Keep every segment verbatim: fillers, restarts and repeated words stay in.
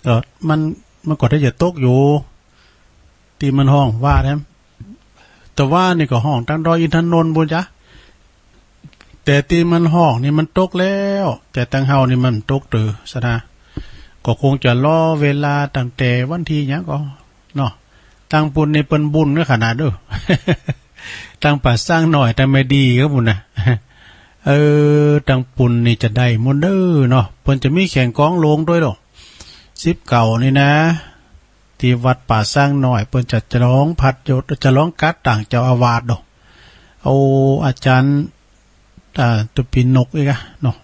ก็มัน มันก็ได้จะตกอยู่ ตี้มันฮ้องว่าแท้ แต่ว่านี่ก็ฮ้องตังดอยอินทนนท์ปู้นจ๊ะ แต่ตี้มันฮ้องนี่มันตกแล้ว แต่ตังเฮานี่มันตกเตื้อ ศรัทธา ก็คงจะรอเวลาตั้งแต่วันตี้หยังก่อ เนาะ ตังปู้นนี่เปิ้นบุญเนอะขนาดเด้อ ตังป่าช้างน้อย ตังแม่ดีก็ปู้นนะ เออ ตังปู้นนี่จะได้หมดเด้อเนาะ เปิ้นจะมีแข่งกลองโลงตวยดอก สิบเก้านี่นะ ตี้วัดป่าช้างน้อย เปิ้นจะฉลองพัดยศ ฉลองก๋าต่างเจ้าอาวาสดอก เอาอาจ๋ารย์ อ่า ตุ๊ปินกอีกอะเนาะ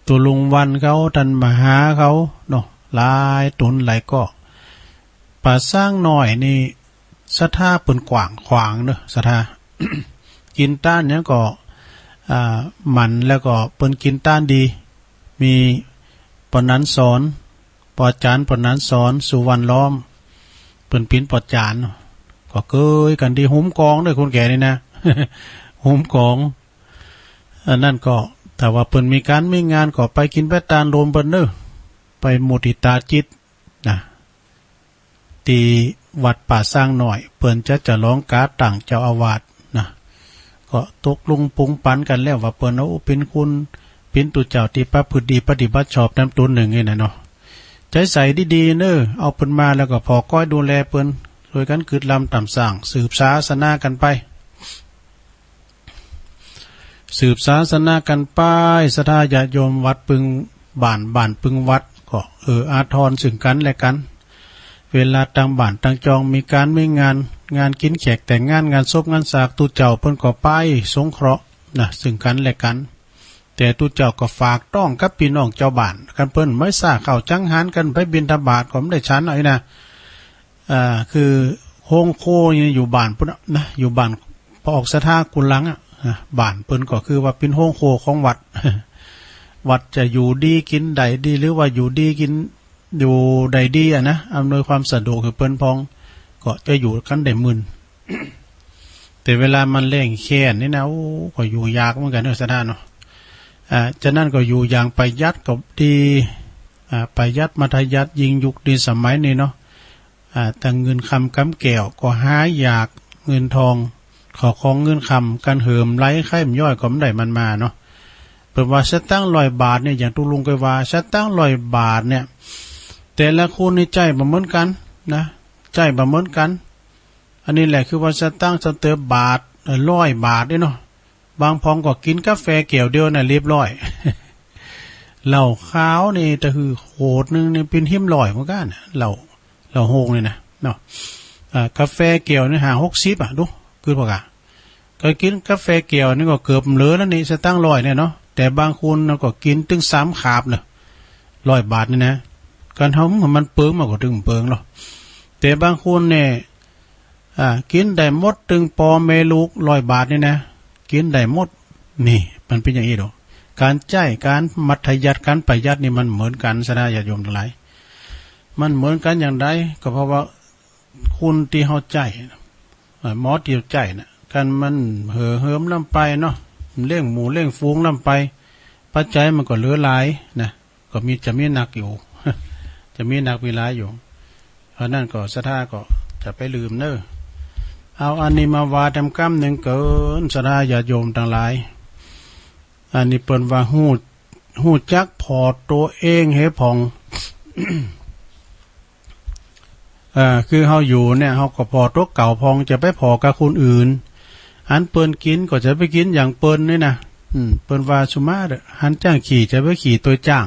ตุ๊ลุงวันเขา ต้านมหาเขาเนาะ หลายต๋นหลายก้อ ป่าช้างน้อยนี่ศรัทธาเปิ้นกว้างขวางเนาะ ศรัทธา กิ๋นต้านหยังก็ อ่า หมั่น แล้วก็เปิ้นกิ๋นต้านดี มีป้อนันสอน ป้ออาจ๋ารย์ป้อนันสอน สุวรรณล้อม เปิ้นเป๋นป้ออาจ๋ารย์เนาะ ก็เกยกั๋นดี หุมก๋องด้วยคนแก่นี่นะ หุมก๋อง อันนั้นก็ ถ้าว่าเปิ้นมีก๋านมีงานก็ไปกิ๋นไปตานโฮมเปิ้นเนาะ ไปมุติตาจิตนะ ตี้วัดป่าช้างน้อย เปิ้นจะฉลองก๋าต่างเจ้าอาวาสนะ ก็ตกลงปงปันกั๋นแล้วว่าเปิ้นเอาเป๋นคุณ เป๋นตุ๊เจ้าตี้ประพฤติดีปฏิบัติชอบนำต๋นนึ่งนี่นะเนาะ ใจ๋ใส่ดีๆ เนาะ เอาเปิ้นมาแล้วก็ผ่อก้อยดูแลเปิ้น ช่วยกั๋นกึ๊ดลำต๋ามสร้าง สืบศาสนากั๋นไป สืบศาสนากั๋นไป ศรัทธาญาติโยมวัดปึงบ้าน บ้านปึงวัด ก็เอื้ออาทรซึ่งกั๋นและกั๋น เวลาตางบ้านตางจองมีก๋านมีงาน งานกิ๋นแขกแต่งงาน งานศพงานสาก ตุ๊เจ้าเปิ้นก็ไปสงเคราะห์นะ ซึ่งกั๋นและกั๋น แต่ตุ๊เจ้าก็ฝากต๊องกับปี้น้องจาวบ้าน คันเปิ้นไม่ซ่าข้าวจังหัน คันไปบิณฑบาตก็บ่ได้ฉันเอาอี้นะ อ่า คือโฮงครัวนี่อยู่บ้านปู้นนะ อยู่บ้านป้อออกศรัทธากุลังอะนะ บ้านเปิ้นก็คือว่าเป๋นโฮงครัวของวัด วัดจะอยู่ดีกิ๋นได้ดี หรือว่าอยู่ดีกิ๋น อยู่ได้ดีอะนะ อำนวยความสะดวกหื้อเปิ้นพ่อง ก็จะอยู่กั๋นได้มื่น แต่เวลามันแล้งแค้นนี่นะ โอ้ ก็อยู่ยากเหมือนกั๋นเนาะ ศรัทธาเนาะ อ่า ฉะนั้นก็อยู่อย่างประหยัดก็ดี อ่า ประหยัดมัธยัสถ์ ยิ่งยุคนี้สมัยนี้เนาะ อ่า ตังเงินคำกำแก้วก็หายาก เงินทอง ข้าวของเงินคำ กั๋นเหิมไหล ใค่บ่ย่อยก็บ่ได้มันมาเนาะ เปิ้นว่าสตางค์ร้อยบาทเนี่ย อย่างตุ๊ลุงเกยว่า สตางค์ร้อยบาทเนี่ย แต่ละคนนี่ใจ๊บ่เหมือนกั๋นนะ ใจ๊บ่เหมือนกั๋น อันนี้แหละคือว่าสตางค์สะเติมบาท เอ่อ ร้อยบาทนี่เนาะ บางพ่องก็กิ๋นกาแฟแก้วเดียวน่ะเรียบร้อย เหล้าขาวนี่ตะหือขวดนึ่งนี่เป๋นหิ้มร้อยเหมือนกั๋นน่ะ เหล้า เหล้าโฮงนี่นะเนาะ อ่า กาแฟแก้วนี่ห้าหกสิบอะ ดู กึ๊ดบ่กะ ก็กิ๋นกาแฟแก้วนี่ก็เกือบเหลือแล้วนี่ สตางค์ร้อยเนี่ยเนาะ แต่บางคนน่ะก็กิ๋นตึงสามขาบเนาะ ร้อยบาทนี่นะ กั๋นเฮามันเปิง มันก็ตึงเปิงเนาะ แต่บางคนเนี่ย อ่า กิ๋นได้หมดตึงป้อแม่ลูก ร้อยบาทนี่นะ กิ๋นได้หมด นี่ มันเป๋นอย่างอี้ดอก ก๋านใจ๊ ก๋านมัธยัสถ์ ก๋านประหยัดนี่มันเหมือนกั๋น ศรัทธาญาติโยมตังหลาย มันเหมือนกั๋นอย่างใด ก็เพราะว่า คุณตี้เฮาใจ๊ เอ่อ หมอตี้ใจ๊น่ะ คันมันเห่อเหิมล้ำไปเนาะ เลี้ยงหมู่เลี้ยงฝูงล้ำไป ปัจจัยมันก็เหลือหลายนะ ก็มี จะมีหนักอยู่ จะมีหนักมีหลายอยู่ เพราะนั้นก็ศรัทธาก็จะไปลืมเนาะ เอาอันนี้มาว่าแตมกำนึ่งเกิน ศรัทธาญาติโยมตังหลาย อันนี้เปิ้นว่าฮู้ ฮู้จักผ่อตั๋วเองหื้อผ่อง อ่า คือเฮาอยู่เนี่ย เฮาก็ผ่อตั๋วเก่าผ่อง จะไปผ่อกับคนอื่น อันเปิ้นกิ๋นก็จะไปกิ๋นอย่างเปิ้นนี่นะ อืม เปิ้นว่าสุมาเต๊อะ หันจ้างขี่จะไปขี่ตวยจ้าง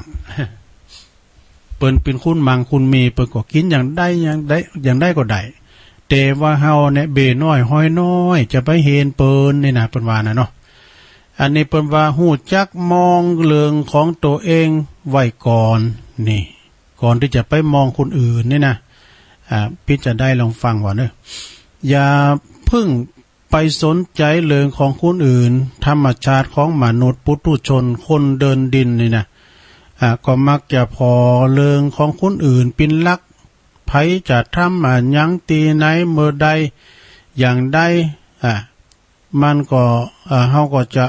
เปิ้นเป๋นคนมั่งคนมี เปิ้นก็กิ๋นอย่างใดอย่างใด อย่างใดก็ได้ แต่ว่าเฮาเนี่ยเบ้น้อยฮ้อยน้อย จะไปเฮนเปิ้นนี่นะ เปิ้นว่านะเนาะ อันนี้เปิ้นว่าฮู้จักมองเรื่องของตั๋วเองไว้ก่อน นี่ ก่อนตี้จะไปมองคนอื่นนี่นะ อ่า ปิ๊จจะได้ลองฟังว่าเนาะ อย่าเพิ่งไปสนใจ๋เรื่องของคนอื่น ธรรมชาติของมนุษย์ปุถุชนคนเดินดินนี่นะ อ่า ก็มักจะผ่อเรื่องของคนอื่นเป๋นหลัก ใผจะทำอะหยังตี้ไหนเมื่อใดอย่างใด อ่า มันก็ อ่า เฮาก็จะ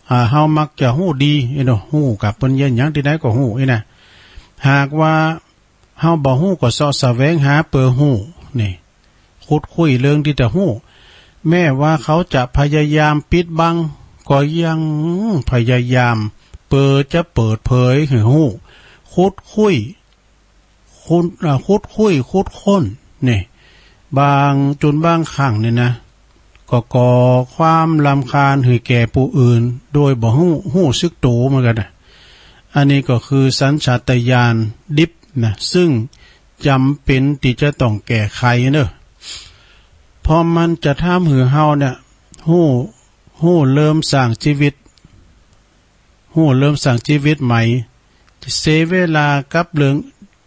อ่า เฮามักจะฮู้ดีอี้เนาะ ฮู้กับเปิ้นเยียะหยังตี้ไหนก็ฮู้อี้นะ หากว่า เฮาบ่ฮู้ก็เซาะแสวงหาเปื้อฮู้ นี่ ขุดคุ้ยเรื่องตี้จะฮู้ แม้ว่าเขาจะพยายามปิดบัง ก็ยังพยายามเปื้อจะเปิดเผยหื้อฮู้ ขุดคุ้ย ขุด อ่า ขุดคุ้ย ขุดค้น นี่ บาง จ๋นบางครั้งนี่นะ ก็ก่อความรำคาญหื้อแก่ผู้อื่น โดยบ่ฮู้ ฮู้สึกโตเหมือนกั๋นนะ อันนี้ก็คือสัญชาตญาณดิบนะ ซึ่งจ๋ำเป๋นตี้จะต้องแก้ไขเนาะ เพราะมันจะทำหื้อเฮาเนี่ย ฮู้ ฮู้เริ่มสร้างจีวิต ฮู้เริ่มสร้างจีวิตใหม่ เสียเวลากับเรื่อง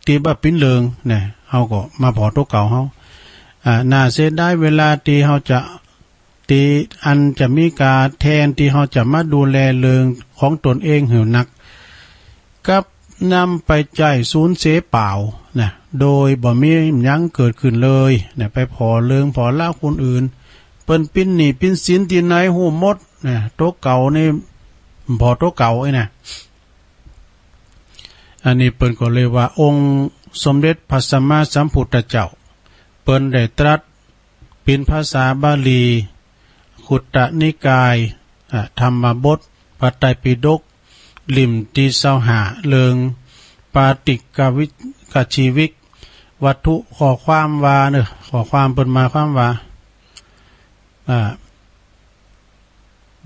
ตี้บ่าเป๋นเรื่องนะ เฮาก็มาผ่อตั๋วเก่าเฮา อ่า น่าเสียดายเวลาตี้เฮาจะ ตี้อันจะมีกาแทนตี้เฮาจะมาดูแลเรื่องของตนเองหื้อนัก กลับนำไปใจ๊สูญเสียเปล่านะ โดยบ่มีหยังเกิดขึ้นเลยนะ ไปผ่อเรื่องผ่อราวคนอื่น เปิ้นเป๋นหนี้เป๋นสินตี้ไหนฮู้หมดนะ ตั๋วเก่านี่ ผ่อตั๋วเก่าอี้นะ อันนี้เปิ้นก็เลยว่าองค์สมเด็จพระสัมมาสัมพุทธเจ้า เปิ้นได้ตรัสเป๋นภาษาบาลี คุตตนิกาย อ่ะ ธรรมบท พระไตรปิฎก เล่มตี้ซาวห้า เรื่องปาฏิกวิกชีวิก วัตถุข้อความว่าเนาะ ข้อความเปิ้นหมายความว่า อ่า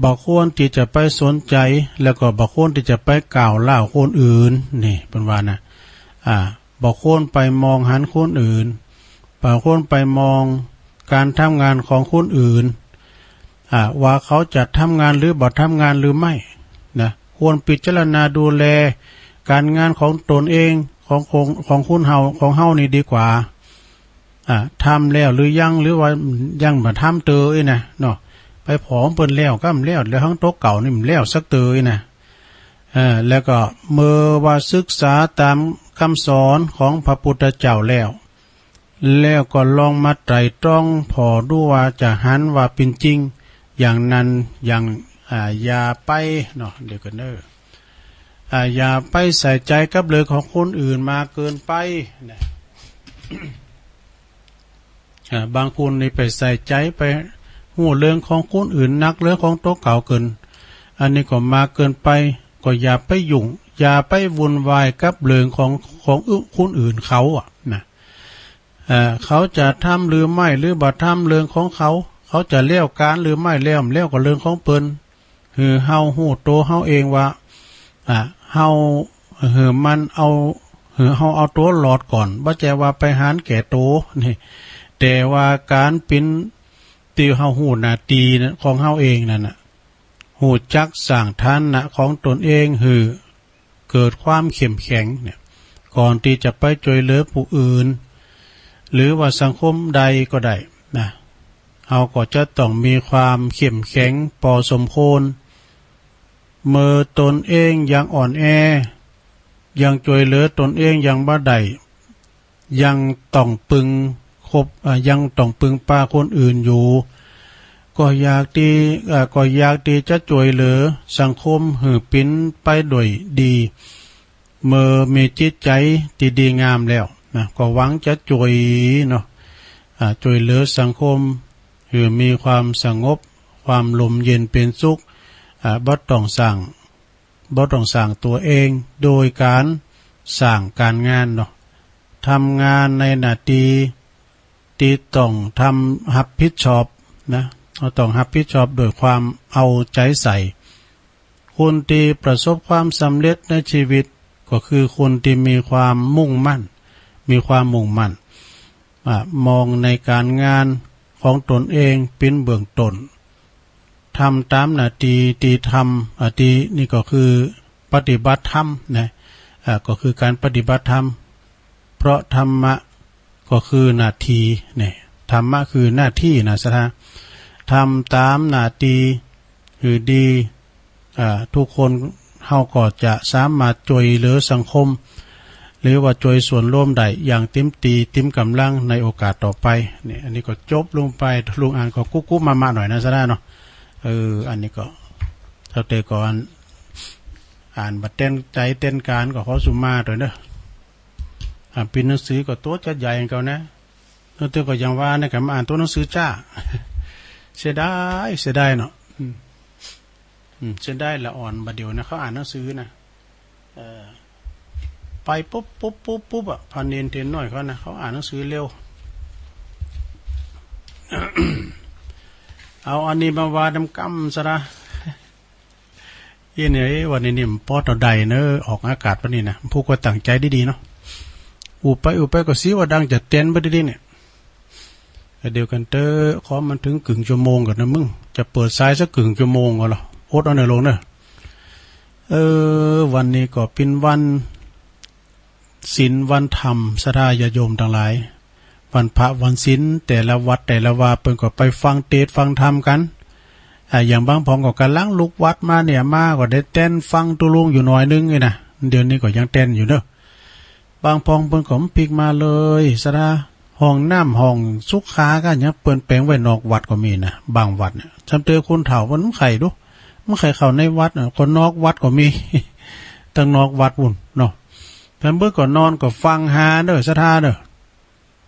บ่ควรตี้จะไปสนใจ๋ แล้วก็บ่ควรตี้จะไปก้าวร้าวคนอื่น นี่เปิ้นว่านะ อ่า บ่ควรไปมองหันคนอื่น บ่ควรไปมองการทำงานของคนอื่น อ่า ว่าเขาจะทำงานหรือบ่ทำงานหรือไม่นะ ควรพิจารณาดูแลการงานของตนเอง ของ ของ ของคนเฮา ของเฮานี่ดีกว่า อ่า ทำแล้วหรือยัง หรือว่ายังบ่ทำเตออี้นะเนาะ ไปผ่อเปิ้นแล้วก็บ่แล้ว แล้วหั้งตั๋วเก่านี่บ่แล้วสักเตออี้นะ เออ แล้วก็เมื่อว่าศึกษาต๋ามกำสอนของพระพุทธเจ้าแล้ว แล้วก็ลองมาไตร่ตรองผ่อดูว่าจะหันว่าเป๋นจริงอย่างนั้น อย่าง อ่า อย่าไปเนาะ เดี๋ยวก่อนเนาะ อ่า อย่าไปใส่ใจ๋กับเรื่องของคนอื่นมากเกินไปนะ อ่า บางคนนี่ไปใส่ใจ๋ ไปฮู้เรื่องของคนอื่นนักเรื่องของตั๋วเก่าเกิน อันนี้ก็มากเกินไป ก็อย่าไปยุ่ง อย่าไปวุ่นวายกับเรื่องของ ของคนอื่นเขาอะนะ เอ่อ เขาจะทำหรือไม่ หรือบ่ทำเรื่องของเขา เขาจะแล้วก๋านหรือไม่แล้ว บ่แล้วก็เรื่องของเปิ้น หื้อเฮาฮู้ตั๋วเฮาเองว่า อ่า เฮา หื้อมันเอา หื้อเฮาเอาตั๋วรอดก่อน บ่ใจ้ว่าไปหันแก่ตั๋วนี่ แต่ว่าก๋านเป๋นตี้เฮาฮู้หน้าตี้นะ ของเฮาเองนั่นน่ะ ฮู้จักสร้างฐานะของตนเองหื้อ เกิดความเข้มแข็งเนี่ย ก่อนตี้จะไปจ้วยเหลือผู้อื่น หรือว่าสังคมใดก็ได้นะ เฮาก็จะต้องมีความเข้มแข็งปอสมควร เมื่อตนเองยังอ่อนแอ ยังจ้วยเหลือตนเองยังบ่ได้ ยังต้องปึงคบ อ่า ยังต้องปึงป้าคนอื่นอยู่ ก็อยากตี้ อ่า ก็อยากตี้จะจ้วยเหลือสังคมหื้อเป๋นไปด้วยดี เมื่อมีจิตใจ๋ตี้ดีงามแล้วนะ ก็หวังจะจ้วยเนาะ อ่า จ้วยเหลือสังคมหื้อมีความสงบ ความร่มเย็นเป๋นสุข อ่า บ่ต้องสร้าง บ่ต้องสร้างตั๋วเอง โดยก๋านสร้างก๋านงานเนาะ ทำงานในหน้าตี้ตี้ต้องทำ รับผิดชอบนะ เฮาต้องรับผิดชอบด้วยความเอาใจ๋ใส่ คนตี้ประสบความสำเร็จในจีวิต ก็คือคนตี้มีความมุ่งมั่น มีความมุ่งมั่น อ่า มองในก๋านงานของตนเองเป๋นเบื้องต้น ทำต๋ามหน้าตี้ตี้ทำ อ่า ตี้นี่ก็คือปฏิบัติธรรมนะ อ่า ก็คือก๋านปฏิบัติธรรม เพราะธรรมะก็คือหน้าตี้เนี่ย ธรรมะคือหน้าตี้นะศรัทธา ทำต๋ามหน้าตี้หื้อดี อ่า ทุกคนเฮาก็จะสามารถจ้วยเหลือสังคม หรือว่าจ้วยส่วนรวมได้อย่างเต็มตี้เต็มก๋ำลังในโอกาสต่อไป เนี่ย อันนี้ก็จบลงไป ลุงอ่านก็กุ๊กๆมะๆหน่อยนะศรัทธาเนาะ เออ อันนี้ก็ เต้าแต่ก่อนอ่านบ่เต้นใจ๋เต้นก๋านก็ขอสุมาตวยเนาะ อ่า ปิดหนังสือก็ตั๋วจะใหญ่กว่าเก่านะ แล้วแต่ก็อย่างว่านะ ก็มาอ่านตั๋วหนังสือจ้า เสียดาย เสียดายเนาะ อืม อืม เสียดายละอ่อน บ่าเดี่ยวนะ เขาอ่านหนังสือนะ เออ ไปปุ๊บปุ๊บปุ๊บปุ๊บอะ พระเณรเณรน้อยเขานะ เขาอ่านหนังสือเร็ว เอาอันนี้มาว่าดำกำซะละ อี้เนี่ย วันนี้นี่มันปอเต้าใดเนาะ ออกอากาศวันนี้นะ ผู้ก็ตั้งใจ๋ดีๆ เนาะ อู้ไปอู้ไปก็สีว่าดังจะเตียนไปดีๆ เนี่ย เดี๋ยวก่อนเต๊อะ ขอมันถึงกึ่งชั่วโมงก่อนนะมึง จะเปิดสายสักกึ่งชั่วโมงก่อนเหรอ อดเอาหน่อยลงเนาะ เออ วันนี้ก็เป๋นวัน ศีลวันธรรม ศรัทธาญาติโยมตังหลาย วันพระวันศีล แต่ละวัดแต่ละวาเปิ้นก็ไปฟังเตสน์ฟังธรรมกั๋น อ่า อย่างบางพ่องก็ก่ำลังลุกวัดมาเนี่ย มาก็ได้แตนฟังตุ๊ลุงอยู่หน่อยนึ่งนี่นะ เดี๋ยวนี้ก็ยังแตนอยู่เนาะ บางพ่องเปิ้นก็บ่ปิ๊กมาเลย ศรัทธา ห้องน้ำห้องสุขาก้ายังเปิ้นแป๋งไว้นอกวัดก็มีนะ บางวัดเนี่ย จำเตอคนเฒ่ามันบ่ใค่ดู บ่ใค่เข้าในวัดน่ะ คนนอกวัดก็มี ตังนอกวัดปู๊นเนาะ แต่เปิ้นก็นอนก็ฟังหาเนาะ ศรัทธาเนาะ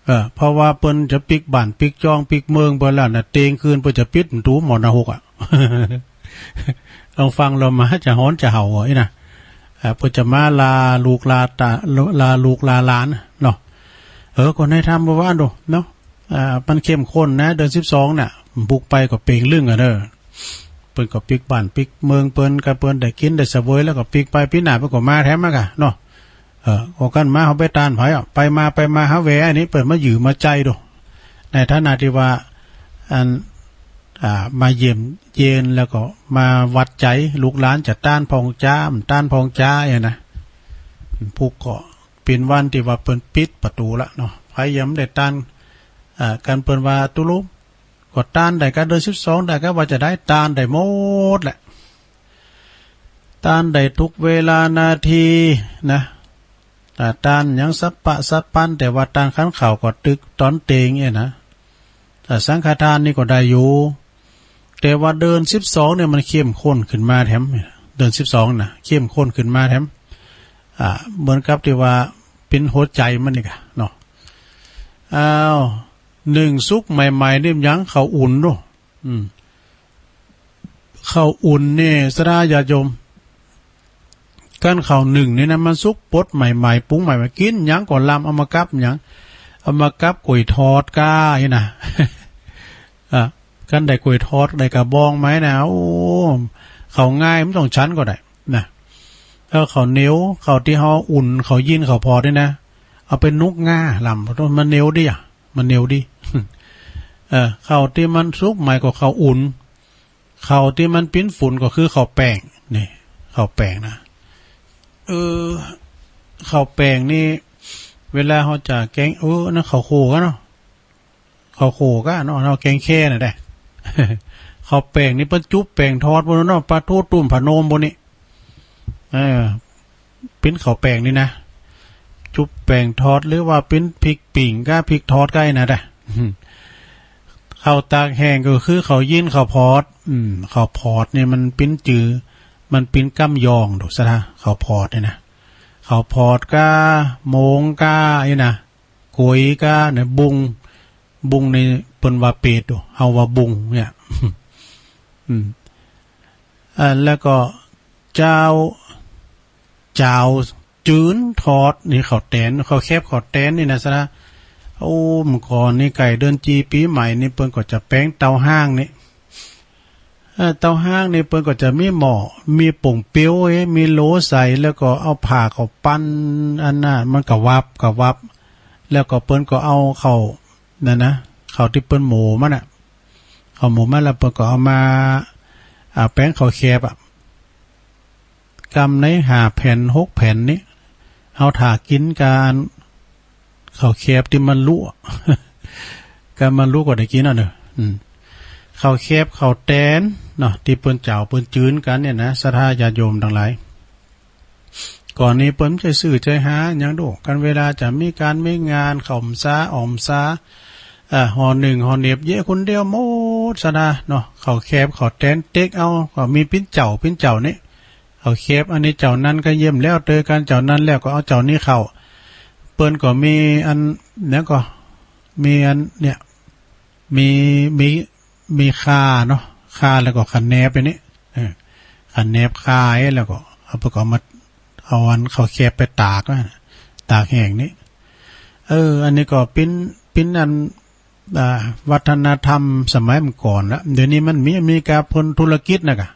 เออ เพราะว่าเปิ้นจะปิ๊กบ้านปิ๊กจ้องปิ๊กเมืองเปิ้นแล้วนะ เตียงคืนเปิ้นจะปิดประตู๋หมดนะฮกอะ ลองฟังแล้วมาจะฮ้อนจะเห่าอะ อี้นะ เออ เปิ้นจะมาลาลูกลาตา ลาลูกลาหลานเนาะ เออ ก็ในธรรมว่าดูเนาะ อ่า มันเข้มข้นนะ เดือนสิบสองน่ะ บ่ปิ๊กไปก็เป๋งลึ่งอะเนาะ เปิ้นก็ปิ๊กบ้านปิ๊กเมืองเปิ้น ก็เปิ้นได้กิ๋นได้เสวยแล้วก็ปิ๊กไป ปี๋หน้าเปิ้นก็มาแถมอะกะเนาะ เออ ก็กันมาเฮาไปต้านใผอะ ไปมาไปมาหาแหวอันนี้เปิ้นมาหยื่อมาใจ๊ดู ในฐานะตี้ว่า อัน อ่า มาเยี่ยมเยียนแล้วก็มาวัดใจ๋ ลูกหลานจะต้านพ่องจ๊า บ่ต้านพ่องจ๊าเนี่ยนะ ผู้ก็เป๋นวันตี้ว่าเปิ้นปิดประตู๋ละเนาะ ใผยังบ่ได้ต้าน อ่า กันเปิ้นว่าตุ๊ลุง ก็ต้านได้ก้า เดือนสิบสองได้ก้า ว่าจะได้ต้านได้หมดแหละ ต้านได้ทุกเวลานาทีนะ อ่า ต้านหยังสับปะสับปัน แต่ว่าต้านขันข้าวก็ตึกต๋อนเต็งเนี่ยนะ แต่สังฆทานนี่ก็ได้อยู่ แต่ว่าเดือนสิบสองเนี่ยมันเข้มข้นขึ้นมาแถม เดือนสิบสองน่ะ เข้มข้นขึ้นมาแถม อ่า เหมือนกับตี้ว่าเป๋นหัวใจ๋มันนี่กะเนาะ อ้าว นึ่งสุกใหม่ๆ นี่ยังข้าวอุ่นดู อืม ข้าวอุ่นนี่ ศรัทธาญาติโยม คันข้าวนึ่งนี่นะ มันสุกปดใหม่ๆ ปรุงใหม่ๆ กิ๋นหยังก็ลำ เอามากับหยัง เอามากับก๋วยทอดก้าอี้นะ อ่ะ คันได้ก๋วยทอดได้กะบองมานะ โอ้ ข้าวง่าย บ่ต้องฉันก็ได้นะ แล้วข้าวเหนียว ข้าวตี้เฮาอุ่น ข้าวยีน ข้าวผอดนี่นะ เอาไปนุกง่าลำ มันเหนียวดีอะ มันเหนียวดี เออ ข้าวตี้มันสุกใหม่ก็ข้าวอุ่น ข้าวตี้มันปิ้นฝุ่นก็คือข้าวแป้ง นี่ ข้าวแป้งนะ เออ ข้าวแป้งนี่ เวลาเฮาจะแกง เออ อันนั้นข้าวโค่ก้าเนาะ ข้าวโค่ก้าเนาะ เฮาแกงแค่น่ะได้ ข้าวแป้งนี่เปิ้นจุ๊บแป้งทอดปู๊นเนาะ ปลาทูตุ้มผ้านมปู๊นนี่ เออ ปิ้นข้าวแป้งนี่นะ จุ๊บแป้งทอด หรือว่าปิ้นพริกปิ่งก้า พริกทอดก้าอี้นะ ข้าวตากแห้งก็คือข้าวยีน ข้าวผอด อืม ข้าวผอดนี่มันปิ้นจื้อ มันปิ้นกำยองดูซะนะ ข้าวผอดนี่นะ ข้าวผอดก้า โมงก้าอี้นะ ก๋วยก้าเนี่ย บุ้ง บุ้งนี่เปิ้นว่าเปรตดู เฮาว่าบุ้งเนี่ย อืม อ่า แล้วก็ จาว จาวจืนทอดนี่ ข้าวแตน ข้าวแคบข้าวแตนนี่นะซะนะ โอ้ เมื่อก่อนนี่ใก้เดือนจีปี๋ใหม่นี่ เปิ้นก็จะแป้งเต้าฮ้างนี่ เอ่อ เต้าฮ้างนี่เปิ้นก็จะมีหม้อ มีป๋งเปี๊ยว เอ๊ะ มีโหลใส่ แล้วก็เอาผ้าเข้าปั้น อันน่ะ มันก็วับ ก็วับ แล้วก็เปิ้นก็เอาข้าว นั่นนะ ข้าวตี้เปิ้นโม่มันน่ะ ข้าวโม่มันแล้วเปิ้นก็เอามา อ่า แป้งข้าวแคบอะ กำในห้าแผ่นหกแผ่นนี่ เฮาถ่ากิ๋นกับข้าวแคบตี้มันลุ กับมันลุก็ได้กิ๋นอะเนาะ อืม ข้าวแคบข้าวแตนเนาะ ตี้เปิ้นจาวเปิ้นจืนกั๋นเนี่ยนะ ศรัทธาญาติโยมตังหลาย ก่อนนี้เปิ้นบ่ใจ้ซื้อใจ้หาหยังดอก กันเวลาจะมีก๋านมีงาน ข้าวพรรษา ออกพรรษา เอ่อ ห่อนึ่งห่อเหน็บ เยียะคนเดียวหมดซะนะเนาะ ข้าวแคบข้าวแตนเต็กเอา ก็มีปิ้นเจ้าปิ้นเจ้านี่ ข้าวแคบอันนี้เจ้านั้นก็เยี่ยมแล้ว เตอกั๋นเจ้านั้นแล้วก็เอาเจ้านี้เข้า เปิ้นก็มีอัน แล้วก็มีอันเนี่ย มี มี มีข่าเนาะ ข่าแล้วก็ขะแหนบอันนี้ เออ ขะแหนบข่า แล้วก็เอาไป ก็เอามา เอาอันข้าวแคบไปตากนะ ตากแห้งนี่ เออ อันนี้ก็เป๋น เป๋นอัน อ่า วัฒนธรรมสมัยเมื่อก่อนละ เดี๋ยวนี้มันมี มีก๋านเปิ้นธุรกิจนะกะ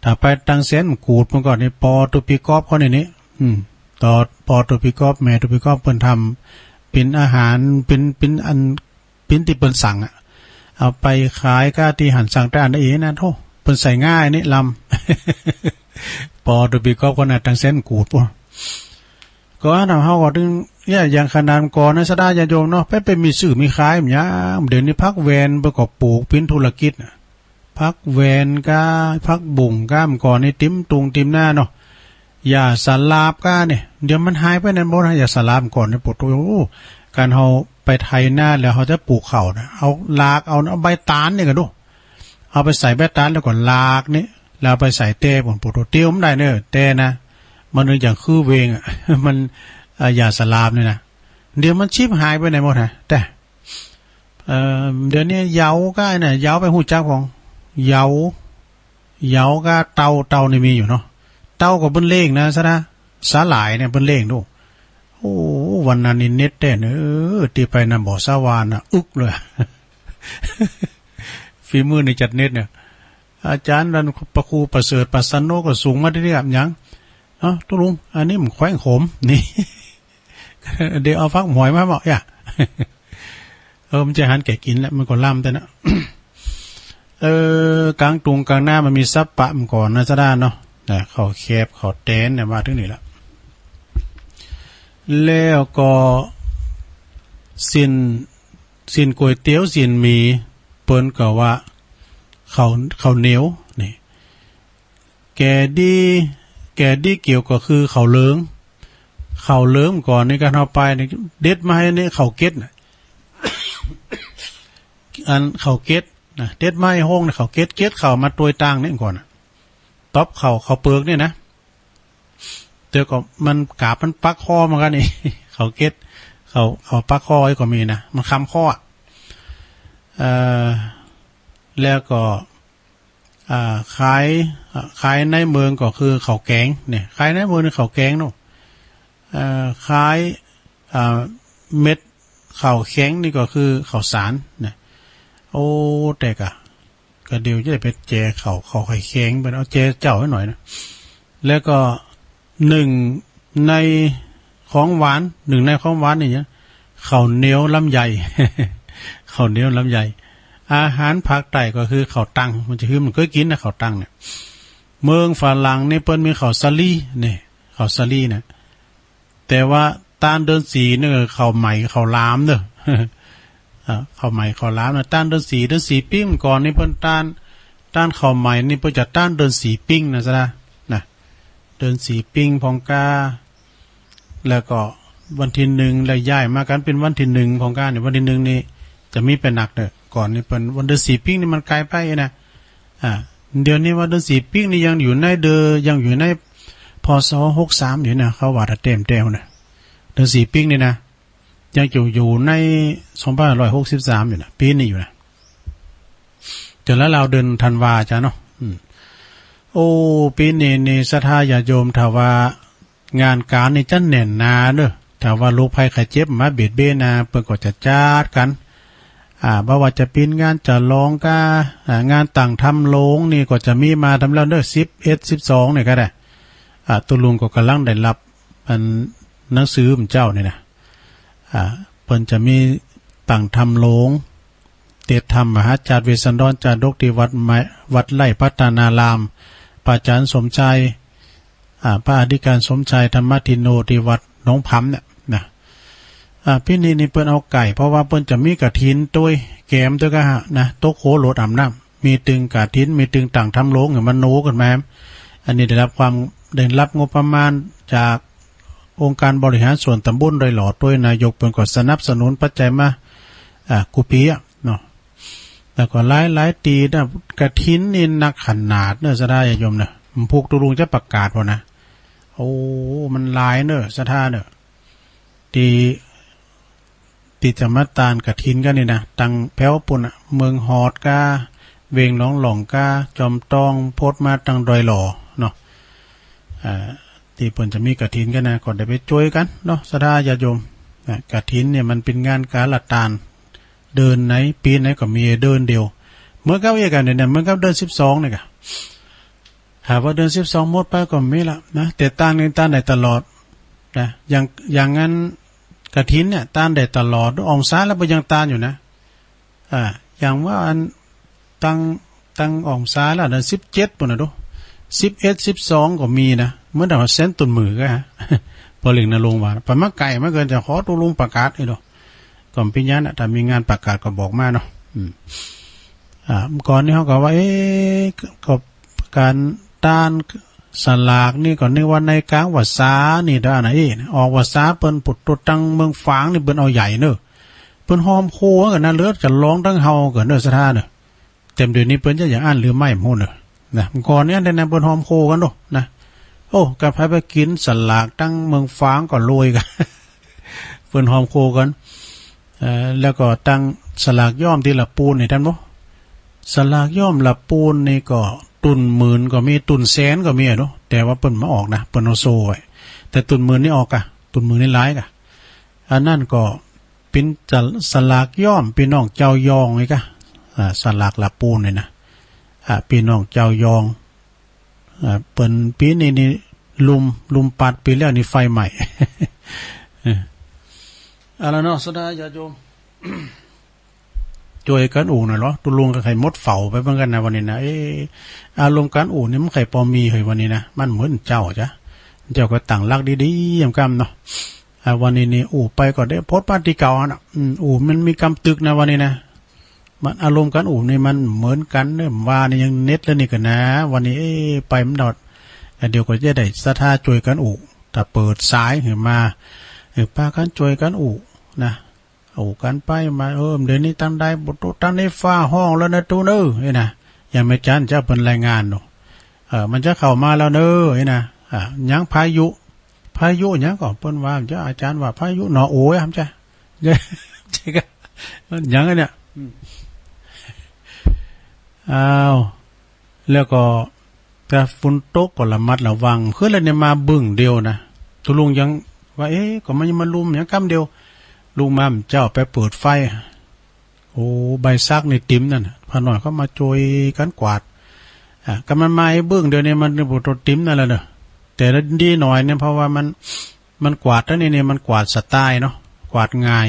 ถ้าไปตางแสนมะกูดเมื่อก่อนนี่ ปอตุปีกอบเขานี่นี่ อืม ต่อ ปอตุปีกอบ แม่ตุปีกอบ เปิ้นทำเป๋นอาหาร เป๋น เป๋นอัน เป๋นตี้เปิ้นสั่งอะ เอาไปขายก้าตี้หั้น สั่งแต่อันเองนะ โธ่ เปิ้นใส่ง่ายนี่ลำ ปอตุปีกอบเขานะ ตางแสนมะกูดปู้น ก็อันนั้นเฮาก็ตึง เนี่ย อย่างขนาดก่อนนะ ศรัทธาญาติโยมเนาะ ไป ไปมีซื้อมีขายมันหยัง เดี๋ยวนี้ผักแวนเปิ้นก็ปลูกเป๋นธุรกิจน่ะ ผักแวนก้า ผักบุ้งก้า เมื่อก่อนนี่เต็มตุงเต็มนาเนาะ หญ้าสลาบก้าเนี่ย เดี๋ยวมันหายไปไหนหมดฮะ หญ้าสลาบเมื่อก่อนนี่ โผดโธ่ ก๋านเฮาไปไถนาแล้วเฮาจะปลูกข้าวนะ เอาหลากเอา เอาใบตาลนี่ก่อดู เอาไปใส่ใบตาลแล้วก็หลากนี่ แล้วเอาไปใส่แต้ปู้น โผดโธ่ เตียวมันได้เน่อ แต้นะ มันอย่างคือเวงอะ มัน อ่า หญ้าสลาบนี่นะ เดี๋ยวมันฉิบหายไปไหนหมดฮะ แต่ เอ่อ เดี๋ยวนี้เหยาก้าเนี่ย เหยาไปฮู้จักของ เหยา เหยาก้า เต่า เต่านี่มีอยู่เนาะ เต่าก็เปิ้นเลี้ยงนะ ศรัทธา สาหร่ายเนี่ยเปิ้นเลี้ยงดู โอ้ วันนั้นนี่เน็ตแต๊เน่อ ตี้ไปนำบ่อสะหว่านน่ะ อึกเลย ฝีมือนี่จัดเน็ตเนี่ย อาจ๋ารย์นั่นพระครูประเสริฐปัสสโนก็ส่งมาตี้นี่ อะหยัง เอ้า ตุ๊ลุง อันนี้มันแขวงขม นี่ เดี๋ยวเอาฟักหอยมาบอก อย่า เออ มันจะหันแก่กิ๋นแล้ว มันก็ล้ำแต่นะ เออ ก๋างตุงก๋างนามันมีสัปปะเมื่อก่อนนะ ศรัทธาเนาะ นะ ข้าวแคบ ข้าวแตนเนี่ย มาเถิงนี่ละ แล้วก็ ซี้น ซี้นก๋วยเตี๋ยว ซี้นหมี่ เปิ้นก็ว่า ข้าว ข้าวเหนียว นี่ แก่ดี แก่ดีเกี่ยวก็คือข้าวเหลือง ข้าวเหลืองก่อนนี่ ก๋านเฮาไปนี่ เด็ดมาหื้อนี่ ข้าวเก็ดน่ะ อันข้าวเก็ดน่ะ เด็ดมาหื้อโฮงนี่ ข้าวเก็ด เก็ดข้าวมาตวยตังนี่ก่อนน่ะ ต๊อบข้าว ข้าวเปิกนี่นะ แต่ก็มันกาบมันปักคอเหมือนกั๋นนี่ ข้าวเก็ด ข้าว ข้าวปักคอไอ้ก็มีนะ มันคำคออะ เอ่อ แล้วก็ อ่า ขาย อ่า ขายในเมืองก็คือข้าวแก๋งเนี่ย ขายในเมืองนี่ข้าวแก๋งเนาะ เอ่อ ขาย อ่า เม็ดข้าวแข็งนี่ก็คือข้าวสารเนี่ย โอ้ แต่กะ กะเดี๋ยวจะได้ไปแจข้าว ข้าวไข่แข็ง ไปเอาแจเจ้าหื้อหน่อยนะ แล้วก็ นึ่งในของหวาน นึ่งในของหวานนี่เนี่ย ข้าวเหนียวลำไย ข้าวเหนียวลำไย อาหารภาคใต้ก็คือข้าวตัง มันจะคือ มันเกยกิ๋นนะ ข้าวตังเนี่ย เมืองฝรั่งนี่เปิ้นมีข้าวสาลีเนี่ย ข้าวสาลีเนี่ย แต่ว่าต้านเดือนสี่นี่ข้าวใหม่ข้าวหลามเน่อ อ่า ข้าวใหม่ข้าวหลามนะ ต้านเดือนสี่ เดือนสี่ปิ้งก่อนนี่เปิ้นต้าน ต้านข้าวใหม่นี่เปิ้นจะต้านเดือนสี่ปิ้งนะจ๊ะนะ เดือนสี่ปิ้งพ่องก้า แล้วก็วันตี้นึ่ง แล้วย้ายมากั๋นเป๋นวันตี้นึ่งพ่องก้าเนี่ย วันตี้นึ่งนี่จะมีไปนักเน่อ ก่อนนี่เปิ้นวันเดือนสี่ปิ้งนี่มันไกลไปนะ อ่า เดี๋ยวนี้ว่าเดือนสี่ปิ้งนี่ยังอยู่ในเดอ ยังอยู่ใน พ.ศ. หกสามอยู่นะ เขาว่าถ้าแต้มแต้วนะ เดือนสี่ปิ้งนี่นะ ยังอยู่ อยู่ใน สองพันห้าร้อยหกสิบสามอยู่นะ ปี๋นี้อยู่นะ จะละลาวเดือนธันวาจ้ะเนาะ อืม โอ้ ปี๋นี้นี่ศรัทธาญาติโยม ถ้าว่างานก๋านนี่จะแน่นหนาเน่อ ถ้าว่าโรคภัยไข้เจ็บมาเบียดเบียนนะ เปิ้นก็จะจัดกั๋น อ่า บ่ว่าจะเป๋นงานฉลองก้า อ่า งานตั้งธรรมโลงนี่ก็จะมีมาทำแล้วเน่อ สิบเอ็ด สิบสอง นี่ก็ได้ อ่า ตุ๊ลุงก็ก่ำลังได้ฮับอันหนังสือหมู่เจ้านี่นะ อ่า เปิ้นจะมีตั้งธรรมโลง เตชะธรรมมหาจาร์ เวสสันดรจาดกตี้วัดไม้ วัดไร่พัฒนาราม พระอาจ๋ารย์สมชาย อ่า พระอธิการสมชายธรรมทินโนตี้วัดหนองผำเนี่ยนะ อ่า ปี๋นี้นี่เปิ้นเอาไก่ เพราะว่าเปิ้นจะมีกฐินตวย แก๋มตวยก้านะ ตกโขโหลดอาบน้ำ มีตึงกฐิน มีตึงตั้งธรรมโลง หื้อมโนกั๋นมา อันนี้ได้ฮับความ ได้ฮับงบประมาณจากองค์การบริหารส่วนตำบลดอยหล่อตวย นายกเปิ้นก็สนับสนุนปัจจัยมา อ่า กู้ปี๋อะเนาะ แล้วก็หลายๆ ตี้นะ กฐินนี่นักขนาดเน่อ ศรัทธาญาติโยมเน่อ หมู่พวกตุ๊ลุงจะประกาศพอนะ โอ้ มันหลายเน่อ ศรัทธาเน่อ ตี้ ตี้จะมาตานกฐินกั๋นนี่นะ ตังแผวปู๊นน่ะ เมืองฮอดก้า เวงหนองหล่องก้า จอมตอง โผดมาตังดอยหล่อเนาะ อ่า ตี้เปิ้นจะมีกฐินกั๋นนะ ก็ได้ไปจ้วยกั๋นเนาะ ศรัทธาญาติโยม นะ กฐินเนี่ยมันเป๋นงานก๋าละตาน เดือนไหน ปี๋ไหนก็มีเดือนเดียว เหมือนกับเอี้ยกั๋นเนี่ย เหมือนกับเดือนสิบสองเนี่ยก่ะ หากว่าเดือนสิบสองหมดไปก็บ่มีละนะ แต่ตานนี่ตานได้ตลอดนะ อย่าง อย่างอั้นกฐินเนี่ยตานได้ตลอด ออกพรรษาแล้วก็ยังตานอยู่นะ อ่า อย่างว่าอันตัง ตังออกพรรษาแล้วนะ สิบเจ็ดปู๊นน่ะดู สิบเอ็ด สิบสองก็มีนะ เหมือนดั่งว่าเส้นตุนมือก้า ปอเล็งนรงค์ว่า ไปมาไก๋มาเกินจะขอตุ๊ลุงประกาศอีกเนาะ ก็บ่เป๋นหยังนะ ถ้ามีงานประกาศก็บอกมาเนาะ อืม อ่า ก่อนนี้เขาก็ว่า เอ๊ะ ก็ก๋านตานสลากนี่ก็นึกว่าในก๋างพรรษานี่เด้อนะ เอ๊ะ ออกพรรษาเปิ้นปุดตุดตังเมืองฝางนี่เปิ้นเอาใหญ่เนอะ เปิ้นฮอมโฮกั๋นนะ เหลือจะฮ้องตังเฮากั๋นเนอะ ศรัทธาเนอะ แต่เดี๋ยวนี้เปิ้นจะอย่างอั้นหรือไม่บ่ฮู้เนอะ นะ ก่อนนี้อันนั้นเปิ้นฮอมโฮกั๋นโดนะ โอ้ กะใผไปกิ๋นสลากตังเมืองฝางก็รวยกั๋น เปิ้นฮอมโฮกั๋น เอ่อ แล้วก็ตังสลากย่อมตี้ละปูนนี่ ต้านบ่ สลากย่อมละปูนนี่ก็ตุ่นหมื่นก็มี ตุ่นแสนก็มีอะเนาะ แต่ว่าเปิ้นบ่ออกนะ เปิ้นเอาโซ่ไว้ แต่ตุ่นหมื่นนี่ออกก่ะ ตุ่นหมื่นนี่หลายก่ะ อันนั้นก็เป๋นสลากย่อมปี้น้องเจ้ายองนี่ก่ะ อ่า สลากละปูนนี่นะ อ่า ปี้น้องเจ้ายอง อ่า เปิ้นปี๋นี้นี่ลุม ลุมปัด ปี๋แล้วนี่ไฟไหม้ เออ เอาละเนาะ ศรัทธาญาติโยม จ้วยกั๋นอู้หน่อยเหรอ ตุ๊ลุงก็ใค่หมดเฝ้าไปเหมือนกั๋นนะวันนี้นะ เอ๊ะ อารมณ์ก๋านอู้นี่มันใค่ปอมีเหยวันนี้นะ มันเหมือนเจ้าจ๊ะ เจ้าก็ตั้งหลักดีๆ ยามค่ำเนาะ อ่า วันนี้นี่อู้ไปก็ได้โผดมาตี้เก่าอะนะ อืม อู้มันมีกำตึกนะวันนี้นะ มันอารมณ์ก๋านอู้นี่มันเหมือนกั๋นเนอะ ว่านี่ยังเน็ตแล้วนี่ก่ะนะ วันนี้ เอ๊ะ ไปบ่ดอด เดี๋ยวก็จะได้ศรัทธาจ้วยกั๋นอู้ ถ้าเปิดสายหื้อมา เออ ปากั๋นจ้วยกั๋นอู้นะ อู้กั๋นไปมา เออ เดี๋ยวนี้ตังใดบ่ฮู้ ตังนี้ฟ้าฮ้องแล้วนะตุ๊เอ้ย นี่นะ ยามแม่จันเจ้าเปิ้นรายงานเนาะ เออ มันจะเข้ามาแล้วเน้อ นี่นะ อ่า ยังพายุ พายุหยังก่อ เปิ้นว่า เจ้าอาจ๋ารย์ว่าพายุหนอโออะ ใจ้ ใจ้ก่ะ หยังอันเนี่ย อืม อ้าว แล้วก็ ถ้าฝนตกก็ระมัดระวัง คือแล้วเนี่ยมาบึ้งเดียวนะ ตุ๊ลุงยังว่า เอ๊ะ ก็มันยังมาลุมหยังกำเดียว ลุงมาเจ้าไปเปิดไฟ โอ้ ใบสักนี่ติ่มนั่นน่ะ พาหน่อยเขามาจ้วยกั๋นกวาด อ่ะ ก็มันมาไอ้บึ้งเดียวนี่มัน โอ้โห ติ่มนั่นแหละเนอะ แต่ละดีหน่อยเนี่ย เพราะว่ามัน มันกวาดแล้วนี่ นี่มันกวาดสไตล์เนาะ กวาดง่าย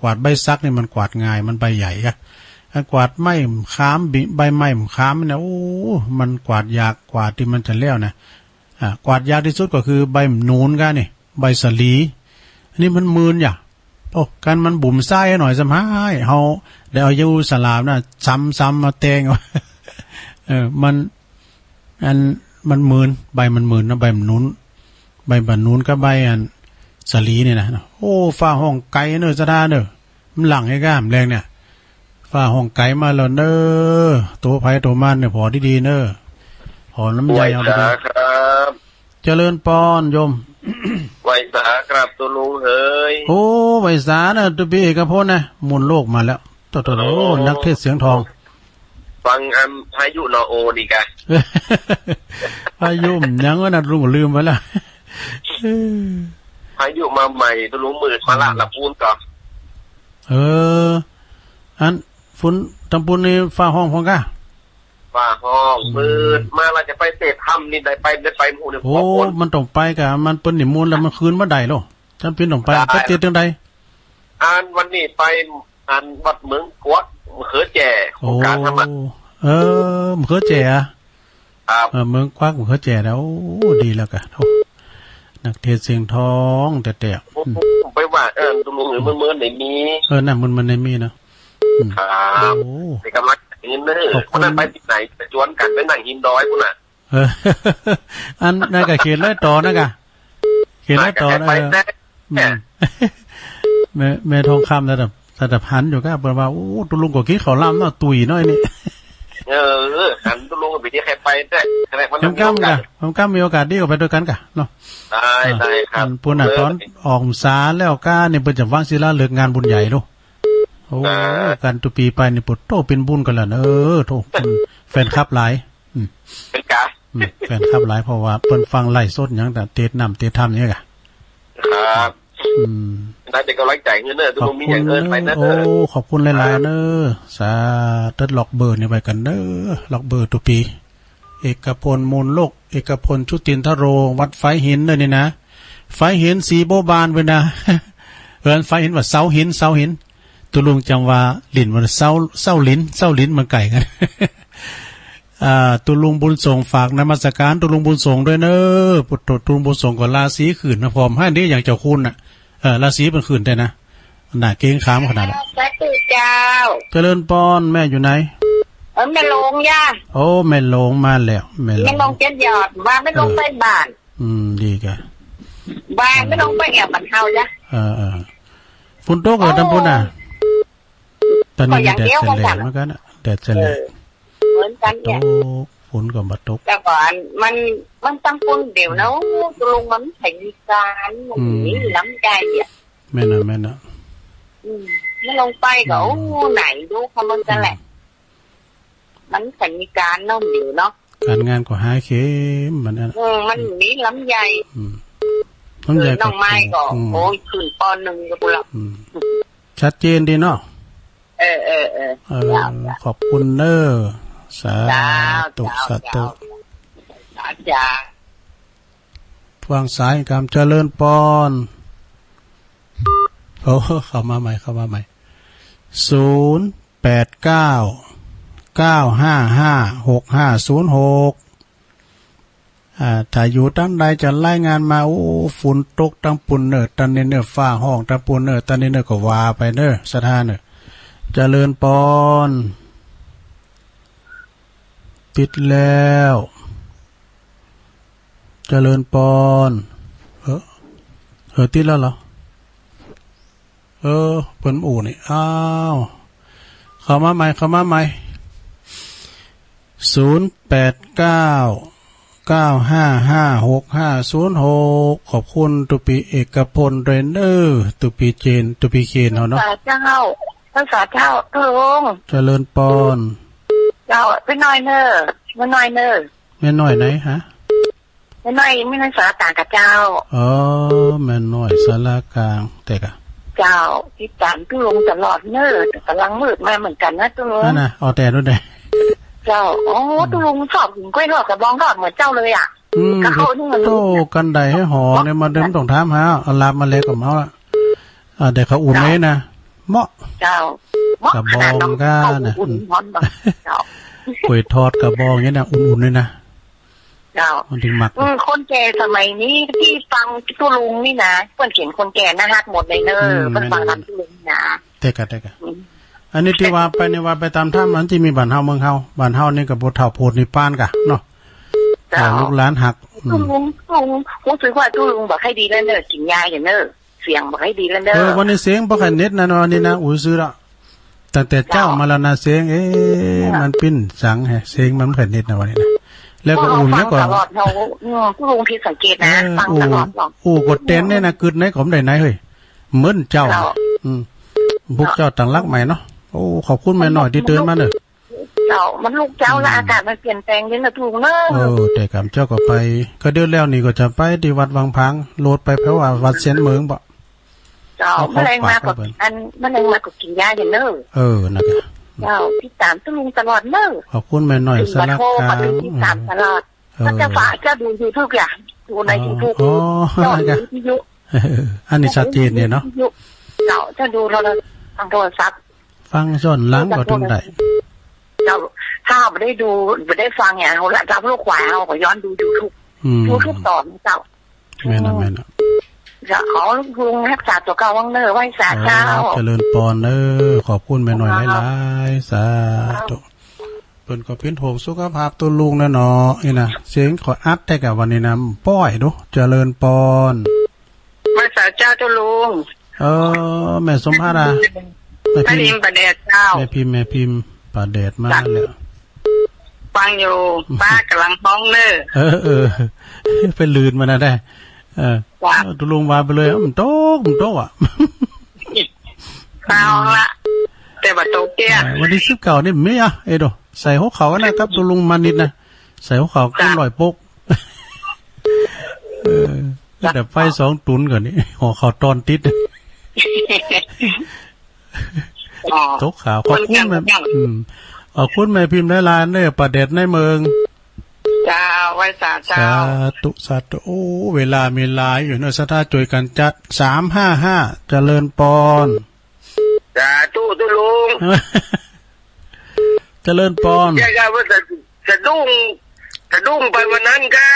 กวาดใบสักนี่มันกวาดง่าย มันใบใหญ่อะ ถ้ากวาดไม้มะขาม บิ- ใบไม้มะขามเนี่ย โอ้ มันกวาดยาก กว่าตี้มันจะแล้วนะ อ่ะ กวาดยากตี้สุดก็คือใบหนุนก้านี่ ใบสาลี อันนี้มันมืนอย่า โอ้ กันมันบุ๋มไส้หน่อยซ้ำฮ้าย เฮาได้เอายูสลามน่ะ ซ้ำๆ มาแตง เออ มัน อัน มันมืน ใบมันมืนนะ ใบหนุน ใบหนุนกับใบอันสาลีเนี่ยนะ โอ้ ฟ้าฮ้องไกลเนอะ ศรัทธาเนอะ มันหลังไอ้ก้ามแรงเนี่ย ฟ้าฮ้องไกลมาแล้วเนอะ ตั๋วใผตั๋วมันเนี่ย ผ่อดีๆ เนอะ ผ่อน้ำใยเอาดีๆ ไหว้สาครับ เจริญปอนโยม ไหว้สาครับตุ๊ลุงเหย โอ้ ไหว้สานะ ตุ๊ปี้เอกพลนะ มนต์โลกมาแล้ว โตๆ โอ้ นักเทศน์เสียงทอง ฟังอันพายุหนอโอนี่ก่ะ พายุหยังวะนะ ลุงก็ลืมไปแล้ว พายุมาใหม่ ตุ๊ลุง มืดมาละ อืม ละปูนก่อ เออ อัน ฝนตำปูนนี่ฟ้าฮ้องพ่องก้า ฟ้าฮ้อง อืม มืดมาละ จะไปเตะถ้ำนี่ได้ไป ได้ไปหมู่เนี่ย โอ้ ขอฝน มันต้องไปก้า มันเปิ้นนิมนต์แล้วมันคืนบ่ได้หรอ จ๋ำเป๋นต้องไป บ่ได้ ไปเตะตึงใด อันวันนี้ไป อันวัดเมืองกวัก มะเขือแจ้ โครงก๋านธรรมะ โอ้ เออ มะเขือแจ้อะ ครับ เออ เมืองกวัก มะเขือแจ้นะ โอ้ ดีแล้วก้า โอ้ นักเทศน์เสียงทองแต๊ๆ โอ้ อืม ไปว่า เออ ตุ๊ลุง เออ เมินๆ ในมี เออ นั่น เมินๆ ในมีเนาะ อืม ครับ โอ้ เป๋นก๋ำลังใจ๋เนอะ ขอบคุณ วันนั้นไปตี้ไหน ไปจวนกั๋นไปนั่งหินดอยปู้นน่ะ เออ อันนั้นก้าเขตรอยต่อนะก้า เขตรอยต่อ น่าจะไป เออ แน่ อืม แม่ แม่ทองคำระดับ ระดับหันอยู่ก้า เปิ้นว่า โอ้ ตุ๊ลุงก็กิ๋นข้าวหลามเนาะ ตุ๋ยเนาะไอ้นี่ เออ หันตุ๊ลุงไป เดี๋ยวใครไปด้วย ใครไป แหมก้ำ มีโอกาส กะ แหมก้ำมีโอกาสดีก็ไปตวยกั๋นกะเนาะ ได้ อ่า ได้ครับ อันปู๊นน่ะ เออ ต๋อนออกพรรษาแล้วก้านี่เปิ้นจะวางศิลาฤกษ์งานบุญใหญ่ลูก โอ้ ครับ กั๋นตุ๊ปีไปนี่ โผโต้ เป๋นบุญกั๋นแล้วเนอะ โธ่ แฟนคลับหลาย อืม เป๋นกา อืม แฟนคลับหลาย เพราะว่าเปิ้นฟังไลฟ์สดหยัง แต่เตสน้ำเตสถ้ำเนี่ยกะ ครับ อืม ได้เป๋นก๋ำลังใจ๋หื้อเนอะ ตุ๊ลุง มีหยังเอิ้นไปเนอะ ขอบคุณเนอะ โอ้ ขอบคุณหลายๆ ครับ เนอะ สาธุ ล็อกเบอร์นี่ไว้กั๋นเนอะ ล็อกเบอร์ตุ๊ปี เอกพล มูลโลก เอกพล ชุตินทโร วัดฝายหินเนอะนี่นะ ฝายหินสีบัวบานเปิ้นนะ เอิ้นฝายหินว่าเสาหิน เสาหิน ตุ๊ลุงจ๋ำว่าหลินว่าเสา เสาหลิน เสาหลินมันใก้กั๋น อ่า ตุ๊ลุงบุญส่งฝากนมัสก๋านตุ๊ลุงบุญส่งตวยเนอะ โผโต้ ตุ๊ลุงบุญส่งก็ราศีขึ้นนะ ผอมหันดีอย่างเจ้าคุณน่ะ เออ ราศีเปิ้นขึ้นแต๊นะ หน้าเกรงขามขนาดนั้น สาธุเจ้า เจริญปอน แม่อยู่ไหน เออ แม่หลงจ้า โอ้ แม่หลงมาแล้ว แม่หลง แม่หลงเจ็ดยอด ว่าแม่หลง เออ ไปบ้าน อืม ดีกะ ว่าแม่หลงไปแอ่วบ้านเฮาจ้า เออ เออ ฝนตกเหรอ โอ้ ตางปู๊นน่ะ ต๋อนนี้ ก็อย่างเดียว แดดแสลงเหมือนกั๋นน่ะ แดดแสลง เออ เหมือนกั๋นเนี่ย ตก ฝนก็บ่ตก แต่ก่อนมัน มันตางปู๊นเดี๋ยวนะ อืม ตุ๊ลุงมันใค่มีก๋าน มัน อืม มีลำใหญ่อะ แม่นน่ะ แม่นน่ะ อืม แม่หลงไปก็ อืม โอ้ ไหนดูเขามันจะแหละ อืม มันใค่มีก๋านเนาะเดี๋ยวเนาะ ก๋านงานก็หาเข็มมันอัน อืม มันมีลำใหญ่ อืม ลำใหญ่ เออ น้องไม้ก็ อืม โอ้ย ขึ้นปอนึ่งก็ปุ้นละ อืม ชัดเจนดีเนาะ เออ เออ เออ เออ เจ้า เจ้า ขอบคุณเนอะ สาธุ เจ้า สาธุ เจ้า สาธุ วางสายก่อน เจริญปอน โอ้ เข้ามาใหม่ เข้ามาใหม่ ศูนย์แปดเก้า เก้าห้าห้า หกห้าศูนย์หก อ่า ถ้าอยู่ตางใดจะรายงานมา โอ้ ฝนตกตางปู๊นเน่อ ตางนี้เน่อ ฟ้าฮ้องตางปู๊นเน่อ ตางนี้เน่อ ก็ว่าไปเน่อ ศรัทธาเน่อ เจริญปอน ติดแล้ว เจริญปอน เออ เออ ติดแล้วเหรอ เออ เปิ้นอู้นี่ อ้าว เข้ามาใหม่ เข้ามาใหม่ ศูนย์แปดเก้า เก้าห้าห้า หกห้าศูนย์หก ขอบคุณตุ๊ปีเอกพลตวยเน่อ ตุ๊ปีเจน ตุ๊ปีเคนเฮาเนาะ พระเจ้า พระเจ้า ตุ๊ลุง เจริญปอน เจ้า แม่น้อยเน่อ แม่น้อยเน่อ แม่น้อยไหนฮะ แม่น้อย แม่น้อยสารกลางกะเจ้า อ๋อ แม่น้อยสารกลาง แต่กะ เจ้า ติดต๋ามตุ๊ลุงตลอดเน่อ แต่ก่ำลังมืดมาเหมือนกั๋นนะตุ๊ลุง นั่นน่ะ เอาแต่นู้นเน่อ เจ้า โอ้ อืม ตุ๊ลุงชอบกิ๋นก๊วยทอดกะบองทอดเหมือนเจ้าเลยอะ อืม กะเข้านี่มัน โธ่ กั๋นใดหื้อหอเนี่ย มาเดิมต้องถามหา เอาลาบมาแลกกับเฮาละ อ่า เดี๋ยวเขาอุ่นไว้นะ เจ้า เหมาะ เจ้า เหมาะ กะบอง ขนาดนั้น ก้า เขา น่ะ อุ่น อืม ฮ้อนบ่ เจ้า ก๊วยทอดกะบองเนี่ยนะ อุ่นๆ เลยนะ เจ้า มันถึงมัก อืม คนแก่สมัยนี้ตี้ฟังตุ๊ลุงนี่นะ เปิ้นเก๋นคนแก่น่าฮักหมดเลยเน่อ อืม เปิ้นฟัง แม่นๆ ต๋ามตุ๊ลุงนะ แต่กะ แต่กะ อืม อันนี้ตี้ว่าไปนี่ว่าไปต๋ามถ้ำ อันตี้มีบ้านเฮาเมืองเฮา บ้านเฮานี่กะบ่เฒ่าโพธินิพพานกะเนาะ เจ้า ลูกหลานฮัก อืม ตุ๊ลุง ตุ๊ลุง ฮู้สึกว่าตุ๊ลุงบ่ใค่ดีแล้วเน่อ กิ๋นยาอยู่เน่อ เสียงบ่ใค่ดีแล้วเน่อ เออ วันนี้เสียงบ่ใค่เน็ตนะ วันนี้นะ อู้ย ซื่อละ ตั้งแต่เจ๊ามาแล้วนะ เสียง เอ๊ะ มันปิ้นสังแฮะ เสียงมันบ่ใค่เน็ตนะวันนี้นะ แล้วก็อู้ ฟังตลอดเนาะ อืม ตุ๊ลุงผิดสังเกตนะ เออ ฟังตลอดเนาะ อู้ อู้ก็เต้นเนี่ยนะ กึ๊ดไหนก็บ่ได้ไหนเฮ้ย เหมือนเจ้า เจ้า อืม พวกเจ้าตั้งหลักใหม่เนาะ โอ้ ขอบคุณแม่น้อยตี้เตื๋อนมาเน่อ เจ้า มันลุกเจ้าละ อืม อากาศมันเปลี่ยนแปลงเด้อนะตุ๊ลุงเน่อ เออ แต่กำเจ้าก็ไป ก็เดี๋ยวแล้วนี่ก็จะไปตี้วัดวังผาง โลดไปแผววัดเซียนเหมิงบ่ เจ้า เอาของฝากไปเปิ้น แมลงมาก็ อัน แมลงมาก็กิ๋นยาอยู่เน่อ เออ นั่นกะ เจ้า ติดต๋ามตุ๊ลุงตลอดเน่อ ขอบคุณแม่น้อยสารกลาง ติดต๋ามตลอด เออ เจ้าฝากเจ้าดูยูทูบอ่ะ ดูในยูทูบ อ๋อ เจ้าดูวิทยุ เออ อันนี้ชัดเจนเนี่ยเนาะ เจ้า เจ้าดูโทร ทางโทรศัพท์ ฟังย้อนหลังก็ต้องได้ เจ้า ถ้าบ่ได้ดู บ่ได้ฟังเนี่ย เฮาละ เจ้าลูกขวา เฮาก็ย้อนดูยูทูบ อืม ยูทูบต่อเจ้า แม่นน่ะ แม่นน่ะ เจ้า ขอตุ๊ลุงฮักษาตั๋วเก่าบ้างเน่อ ไหว้สาเจ้า เออ เจริญปอนเน่อ ขอบคุณแม่น้อยหลายๆ สาธุ เปิ้นก็เป๋นห่วงสุขภาพตุ๊ลุงนะเนาะ นี่นะ เสียงขออัดแต่กะวันนี้นะ ป้อยดู เจริญปอน ไหว้สาเจ้าตุ๊ลุง เออ แม่สมภาษณ์อะ แม่พิมพ์ แม่พิมพ์ป่าแดดเจ้า แม่พิมพ์ แม่พิมพ์ป่าแดดมาแล้ว ฟังอยู่ ฟ้ากำลังฮ้องเน่อ เออ เออ ไปลื่นมานะได้ เออ จ้ะ เออ ตุ๊ลุงว่าไปเลย มันตก มันตกอะ ฟ้าฮ้องละ แต่บ่ตกเตี้ย เออ วันตี้สิบเก้านี่มีอะ เอ้ยโด ใส่หัวเข่านะครับ ตุ๊ลุงมานิดนะ ใส่หัวเข่า จ้ะ ขึ้นลอยปก เออ จ้ะ แต่ไฟสองตุนก่อนนี่ หัวเข่าตอนติด อ๋อ ตกขาว ขอบคุณแม่ มันก็ อืม ขอบคุณแม่พิมพ์หลายๆ เน่อ ประเด็นในเมือง เจ้า ไหว้สาเจ้า สาธุ สาธุ โอ้ เวลามีหลายอยู่เนาะ ศรัทธาช่วยกั๋นจัด สามห้าห้า เจริญปอน สาธุ ตุ๊ลุง เจริญปอน ใจ้ครับ ว่าสะ สะดุ้ง สะดุ้งไปวันนั้นก้า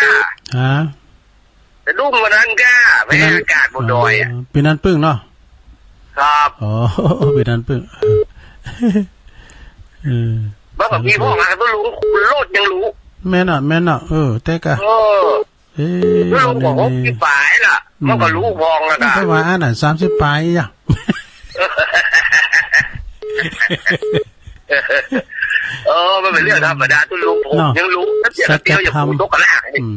ฮะ สะดุ้งวันนั้นก้า ปี๋นั้น แพ้อากาศบนดอยอะ อ๋อ ปี๋นั้นปึ้งเนาะ ครับ อ๋อ ปี๋นั้นปึ้ง เออ มันก็มีพ่อมาตุ๊ลุง โลดยังฮู้ แม่นอะ แม่นอะ เออ แต่ก้า เออ เอ๊ะ ตุ๊ลุงบอก วันนี้ หกสิบป๋ายละ อืม มันก็ฮู้พองแล้วก้า แต่ว่าอันนั้น สามสิบป๋ายอะ เออ มันเป๋นเรื่องธรรมดา ตุ๊ลุง ผม เนาะ ยังฮู้ สัจธรรม สักเดียวอย่าพูดตกกระลาก อืม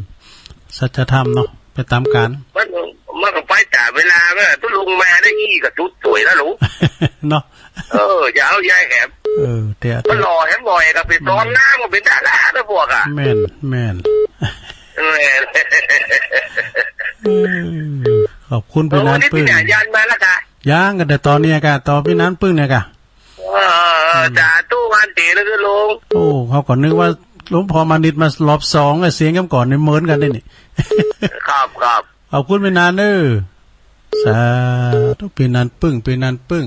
สัจธรรมเนาะ ไปต๋ามก๋าน มัน มันก็ไปต๋ามเวลา มันตุ๊ลุงมาได้อี้ก็สุดสวยแล้วลูก เนาะ เออ อย่าเอายายแหม เออ เดี๋ยว มันหล่อแหมบ่อยก็ไปซ้อนน้ำก็เป๋นดารานะพวกอะ แม่น แม่น แม่น เออ ขอบคุณ เออ ปี๋นั้นปึ้ง วันนี้ปี๋ใหญ่ยันมาแล้วก้า ยัง ก็แต่ต๋อนนี้ก้า ต๋อนปี๋นั้นปึ้งเนี่ยก้า เออ อืม สาธุ วันเต๋อเลยตุ๊ลุง โอ้ เขาก็นึกว่าหลวงพ่อมานิดมารอบสอง ไอ้เสียงกำก่อนนี่เหมือนกั๋นนี่ นี่ ครับ ครับ ขอบคุณปี๋นั้นเน่อ สาธุ ปี๋นั้นปึ้ง ปี๋นั้นปึ้ง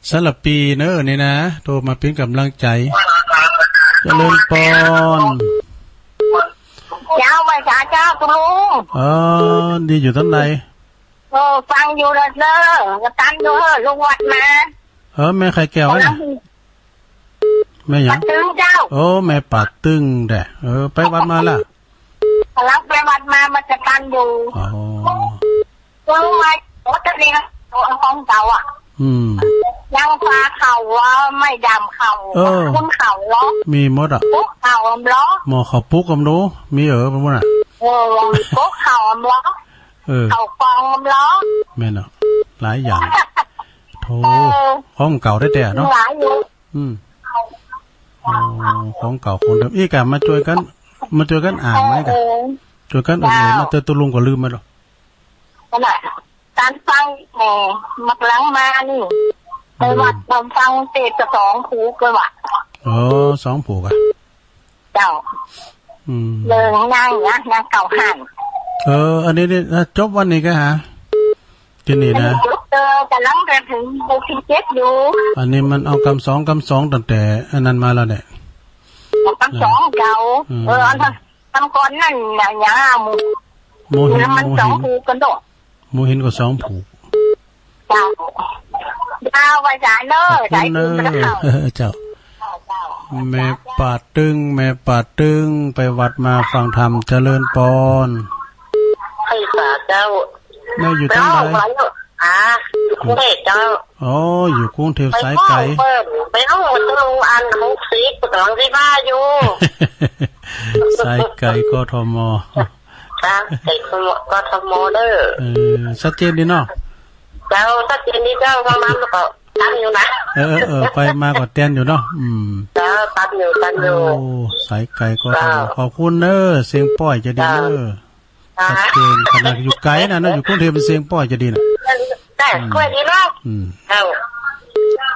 สำหรับปี๋เน่อนี่นะ โทรมาเป๋นก๋ำลังใจ๋ เจริญปอน เจ้า ไหว้สาเจ้าตุ๊ลุง เออ ดีอยู่ตางใด เออ ฟังอยู่เน่อ กระตันอยู่เน่อ ลุงวัดมา เออ แม่ไข่แก้วนะ กำลัง แม่หยัง ป่าตึงเจ้า โอ้ แม่ป่าตึงแด้ เออ ไปวัดมาละ กำลังไปวัดมา มากระตันอยู่ อ๋อ เออ มา โอ้ ตะเลียง โอ้ ของเก่าอะ อืม ยังปลาเขาว่าไม่ดำเขา เออ คุณเขาเหรอ มีหมดอะ ปุ๊กเขาเหรอ หม้อข้าวปุ๊กกำดู มีเออ ไปหมดอะ เออ ปุ๊กเขาเหรอ เออ เขากองเหรอ แม่นอะ หลายอย่าง โธ่ เออ ของเก่าแต๊ๆ เนาะ หลายอยู่ อืม โอ้ ของเก่าของเดิม อี้ก้า มาจ้วยกั๋น มาจ้วยกั๋นอ่านไหมก้า เออ จ้วยกั๋นเอ่ย เจ้า มาเจอตุ๊ลุงก็ลืมไปแล้ว นั่นแหละ ก๋านฟัง เออ มากำลังมานี่ อืม ไปวัดต๋อนฟังเตศน์ก็สองผูกเลยว่ะ อ๋อ สองผูกอะ เจ้า อืม เรื่องนางนะ นางเก่าหัน เออ อันนี้นี่ อ่ะ จบวันนี้ก็หา ตี้นี่นะ อันนี้จบ เออ ก๋ำลังจะเถิงหกสิบเจ็ดอยู่ อันนี้มันเอากำสอง กำสองตั้งแต่อันนั้นมาแล้วเนี่ย เอากำสองเก่า อืม เออ อันนั้นกำก่อนนั่นน่ะ ยาหมู่ หมู่หิน แล้วมัน หมู่หิน สองผูกกั๋นเนาะ หมู่หินก็สองผูก เจ้า เจ้า ไหว้สาเน่อ ขอบคุณเน่อ สายบุญพระเจ้า เออ เจ้า เจ้า แม่ป่าตึง แม่ป่าตึง ไปวัดมาฟังธรรม เจริญปอน ไหว้สาเจ้า แม่อยู่ตางใด เจ้า อ่า อยู่กรุงเทพฯเจ้า อ๋อ อยู่กรุงเทพฯ สายไก๋ ไปฮ้องเปิ้น ไปฮ้องตุ๊ลุงอันหกสิบ ก๋ำลังสิว่าอยู่ สายไก๋ กทม จ้ะ ไก๋ กทม เน่อ เออ ชัดเจนดีเนาะ เจ้า ชัดเจนดีเจ้า มา มาก็ตันอยู่นะ เออ เออ เออ ไปมาก็แตนอยู่เนาะ อืม เจ้า ตันอยู่ ตันอยู่ โอ้ สายไก๋ กทม เจ้า ขอบคุณเน่อ เสียงป้อยจะดีเน่อ เจ้า ชัดเจน ขนาดอยู่ไก๋นะ นะ อยู่กรุงเทพฯ เสียงป้อยจะดีนะ แต่ อืม ค่อยดีเนาะ อืม เจ้า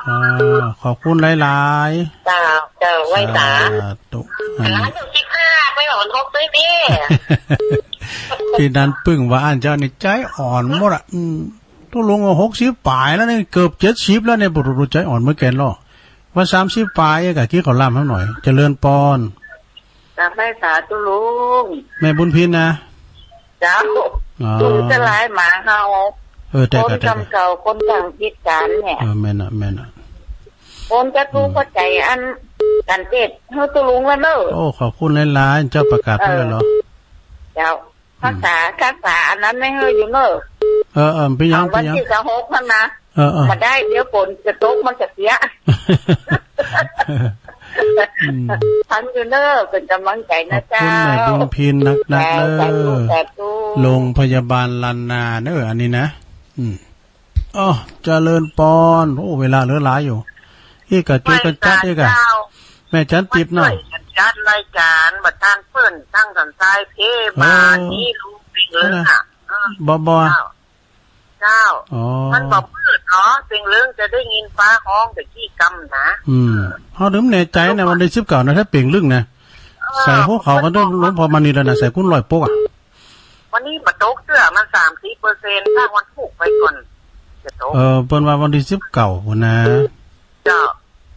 อ่า ขอบคุณหลายๆ เจ้า เจ้า ไหว้สา สาธุ อันนี้ ห้าสิบห้า ไปอ่อนหกสิบนี่ ปี๋นั้นปึ้งว่าอันเจ้านี่ใจ๋อ่อนหมดอะ อืม ตุ๊ลุงหกสิบป๋ายแล้วนี่ เกือบเจ็ดสิบแล้วเนี่ย บ่ฮู้ใจ๋อ่อนเหมือนกั๋นลอ ว่าสามสิบป๋าย ก็กิ๋นข้าวหลามสักหน่อย เจริญปอน กราบไหว้สาตุ๊ลุง แม่บุญพินนะ เจ้า อ๋อ อยู่สลายหมาเห่า เออ แต่ คน ก็ แต่ กำเก่า คนต่างจิตกันเนี่ย เออ แม่นอะ แม่นอะ คนจะทุกข์ อืม เข้าใจ๋อัน ก๋านเตศน์หื้อตุ๊ลุงแล้วเน่อ โอ้ ขอบคุณหลายๆ เจ้าประกาศไปแล้วเหรอ เออ เจ้า อืม ภาษา ภาษาอันนั้นไม่หื้ออยู่เน่อ เออ เออ เป๋นหยัง เอาวัน เป๋นหยัง ตี้สิบหกนั่นนะ เออ เออ บ่ได้ เดี๋ยวฝนจะตก มันจะเสีย อืม ตันอยู่เน้อ เป๋นก๋ำลังใจ๋นะเจ้า ขอบคุณแม่บุญพินนักๆ เน้อ สาธุ สาธุ โรงพยาบาลล้านนาเน้อ อันนี้นะ อืม อ้อ เจริญปอน โอ้ เวลาเหลือหลายอยู่ อี้กะจ้วยกั๋นจัด อี้กะ เจ้า แม่จันติบเนาะ มาจ้วยกั๋นจัดรายก๋าน บ่าต้านเปิ้น ต้านสันทรายเทพ เออ มานี่ลุงเป๋งเลิ้ง นั่นน่ะ อ่ะ เออ บ่ บ่ เจ้า เจ้า อ๋อ มันบ่มืดเนาะ เป๋งเลิ้งจะได้ยินฟ้าฮ้องแต่กี้กำนะ อืม เออ เฮาลืมแน่ใจ๋นะ วันตี้สิบเก้านะ ถ้าเป๋งเลิ้งนะ เออ ใส่หัวเข่ากั๋นด้วย หลวงพ่อมณีแล้วนะ ใส่กุ้นลอยปกอะ วันนี้บ่ตกเตื้อ มันสามสิบเปอร์เซ็นต์ ถ้าวันพูกไปก่อน จะตก เออ เปิ้นว่าวันตี้สิบเก้าพุ้นนะ เจ้า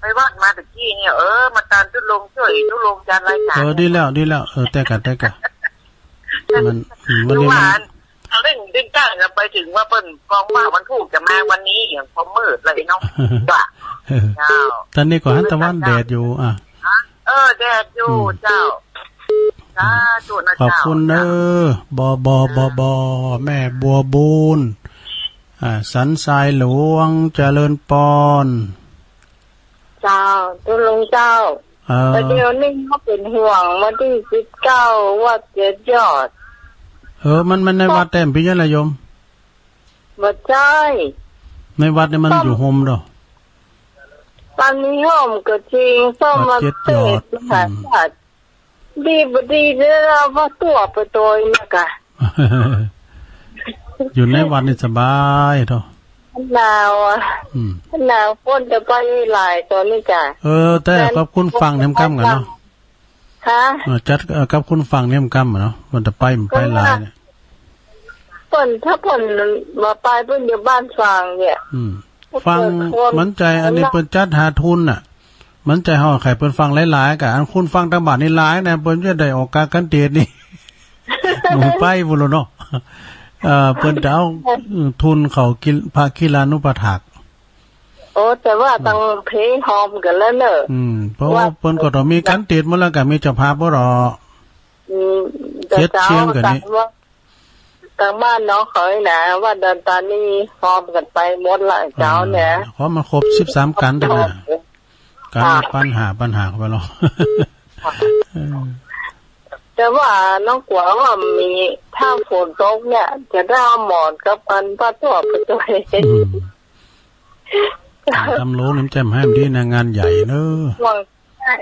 ไปวัดมาตะกี้เนี่ย เออ มาตามตุ๊ลุงจ้วย ตุ๊ลุงจัดรายก๋าน เออ ดีแล้ว ดีแล้ว เออ แต่กะ แต่กะ มัน อืม วันนี้มัน เมื่อวาน เอาเร่ง เร่งตั้งกั๋นไป เถิงว่าเปิ้นกองว่าวันพูกจะมาวันนี้ อย่างความมืดเลยเนาะ ว่า เออ เจ้า ต๋อนนี้ก็หันตะวันแดดอยู่ อ่ะ เออ แดดอยู่ อืม เจ้า สาธุนะ ขอบคุณเน้อ เจ้า บ บ บ บ แม่บัวบูน อ่า สันทรายหลวง เจริญปอน เจ้า ตุ๊ลุงเจ้า เออ แต่เดี๋ยวนี้เขาเป๋นห่วงวันตี้สิบเก้า วัดเจ็ดยอด เออ มัน มันในวัดแต๊ เป๋นยังไงโยม บ่ใจ้ ในวัดนี่มันอยู่โฮมเนาะ ต๋อนนี้โฮมก็จริง ก็มาเจ็ดยอด เตะ อืม หาสัตว์ ดีบ่ดีเด้อ ว่าตั๋วไปโตยนะกะ อยู่ในวัดนี่สบายเนาะ หนาวอะ อืม หนาว คนจะไปหลายต๋อนนี้กะ เออ แต่กับคุณฟังเนมกำกั๋นเนาะ ฮะ เออ จัด เอ่อ กับคุณฟังเนมกำอะเนาะ มันจะไป มันไปหลายเนี่ย เปิ้น ถ้าเปิ้นบ่ไป เปิ้นอยู่บ้านฟังเนี่ย อืม ฟัง มันใจ้ อันนี้เปิ้นจัดหาทุนน่ะ มันใจ้เฮาใค่เปิ้นฟังหลายๆ กะ อันคุณฟังตางบ้านนี่หลายนะ เปิ้นจะได้ออกกากั๋นเตศน์นี่ หมู่ไปพุ้นแล้วเนาะ เอ่อ เปิ้นจะเอา เออ ทุนเข้ากินพระกิรานุปถาก โอ้ แต่ว่า อืม ตางเพลงฮอมกั๋นแล้วเนาะ อืม เพราะว่า ว่าเปิ้นก็ต้องมีกั๋นเตศน์หมดแล้ว กะมีเจ้าภาพบ่ดอก อืม เจ็ดเชียงกั๋นนี่ ตางบ้าน ตางบ้านน้องเขยนะ วัดดอนตานี ฮอมกั๋นไปหมดละ เจ้าเนี่ย อืม เพราะมันครบสิบสามกั๋นแล้วนะ กั๋นละ อ่า ปันห้า ปันห้าเข้าไปแล้ว ค่ะ เออ แต่ว่าน้องกั๋วว่ามี ถ้าฝนตกเนี่ย จะได้เอาหมอนกับกันผ้าตั๋วไปโตย อืม ตำโลงนี่มันจะให้มันดีนะ งานใหญ่เนาะ ห่วง ใจ้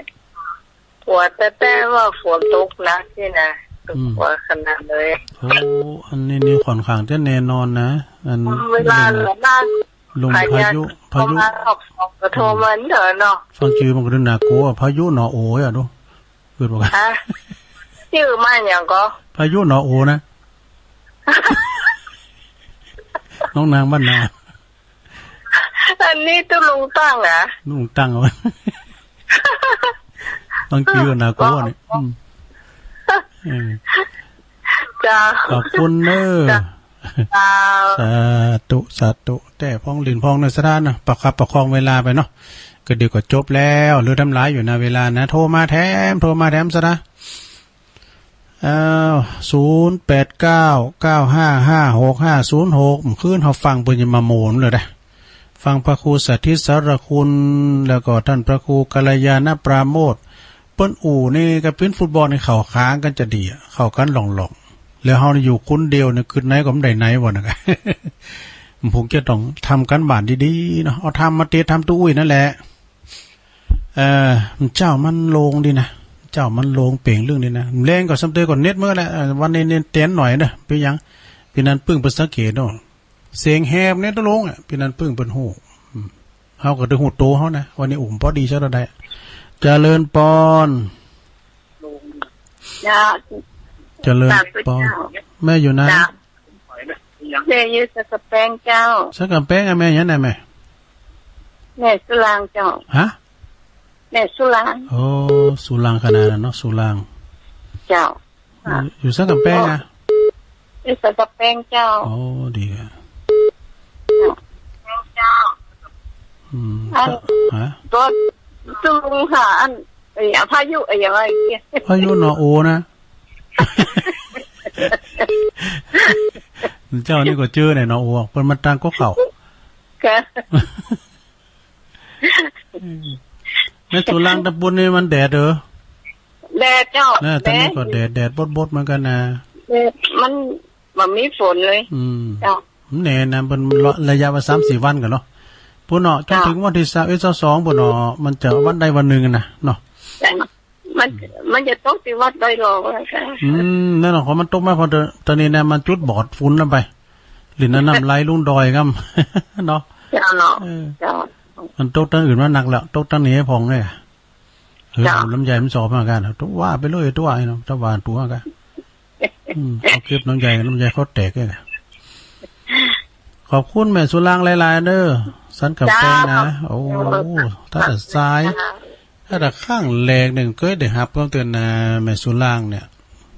กั๋วแต๊ๆ ว่าฝนตกหนักนี่นะ อืม กั๋วขนาดเลย โอ้ อันนี้นี่ค่อนข้างจะแน่นอนนะ อัน เวลา ลุง ลุง พายุ พายุ โทรมาเนาะ ฟังจื้อมันก็ดูน่ากลัว พายุหนอโออ่ะ ดู เกิดว่า ฮะ จื้อมันหยังก่อ พายุหนอโอนะ น้องนางบ้านนา อันนี้ตุ๊ลุงตั้งอะ ลุงตั้งเอาไว้ ต้องจื้อหนากลัวเนี่ย อืม เออ เจ้า ขอบคุณเน้อ เจ้า สาธุ สาธุ แต่พ่องหลิ้นพ่องเน้อสถานะ ประคับประคองเวลาไปเนาะ ก็เดี๋ยวก็จบแล้ว เหลือตำหลายอยู่นะ เวลานะ โทรมาแถม โทรมาแถมสถานะ อ้าว ศูนย์แปดเก้า เก้าห้าห้าหกห้าศูนย์หก คืนเฮาฟังเปิ้นจะมาโหมนเลยนะ ฟังพระครูสาธิตสารคุณ แล้วก็ต้านพระครูกัลยาณปราโมทย์ เปิ้นอู้นี่กับเปิ้นฟุตบอลนี่เข้าขากั๋นจะดีอะ เข้ากั๋นหล่องๆ แล้วเฮาอยู่คนเดียวเนี่ย กึ๊ดไหนก็บ่ได้ไหนวะนะ ผมจะต้องทำก๋านบ้านดีๆ เนาะ เอาธรรมมาเตรียมทำตู้อุ้ยนั่นแหละ เอ่อ เจ้ามันโลงดีนะ เจ้ามันโลงเป๋งเรื่องนี้นะ แลงก็ส่ำเตยก็เน็ตเมื่อแหละ เอ่อ วันนี้เน็ตเตียนหน่อยเนอะ เป๋นหยัง เป๋นอันปึ้งเปิ้นสังเกตเนาะ เสียงแหบเนี่ยตุ๊ลุงอะ เป๋นอันปึ้งเปิ้นฮู้ อืม เฮาก็ได้ฮู้โตเฮานะ วันนี้อุ้มพอดีซะแล้วได้ เจริญปอน เจ้า เจริญปอน เจ้า แม่อยู่ไหน เจ้า แม่อยู่สักกะแปงเจ้า สักกะแปงอะ แม่หยังน่ะแม่ แม่สุรางเจ้า ฮะ แม่สุราง โอ้ สุรางขนาดนั้นเนาะ สุราง เจ้า อยู่ อยู่สักกะแปงอะ อยู่สักกะแปงเจ้า โอ้ ดีอะ เจ้า อืม อัน ฮะ ตุ๊ลุงค่ะ อัน ไอ้พายุ ไอ้หยังไอ้เนี่ย พายุหนอโอนะ เจ้านี่ก็จื้อเนี่ยหนอโอ เปิ้นมาตั้งก๊อกข้าว ค่ะ แม่สุรางตะปูนนี่มันแดดเหรอ แดดเจ้า เนี่ย ตอนนี้ก็แดด แดดบดๆ เหมือนกั๋นนะ แดด มันบ่มีฝนเลย อืม เจ้า มันแน่นะ มันระยะว่าสามสี่วันกั๋นเนาะ ปู้นเนาะ จ๋นเถิงวันตี้ซาวเอ็ด ซาวสองปู้นเนาะ มันจะวันใดวันนึ่งนะเนาะ แต่มัน มันจะตกตี้วัดดอยหลอกอะค่ะ อืม นั่นเนาะ ของมันตกมาพอเถาะ ต๋อนนี้นะ มันจุดบอดฝุ่นลงไป หรือน้ำไหลลงดอยก้ำ เนาะ เจ้าเนาะ เออ เจ้า มันตกตางอื่นมานักแล้ว ตกตางนี้พ่องเนี่ย เออ เจ้า ลำไยมันสอบมากั๋น ตะว่าไปเลย ตะว่าเนาะ ตะว่าตั๋วกั๋น อืม เขาเก็บลำไย ลำไยเขาแตกเนี่ย ขอบคุณแม่สุรางหลายๆ เด้อ สันกับแตงนะ เจ้า โอ้ ตั้งแต่สาย ตั้งแต่ครั้งแรกนึ่งเกยได้ฮับกำเตือนนะ แม่สุรางเนี่ย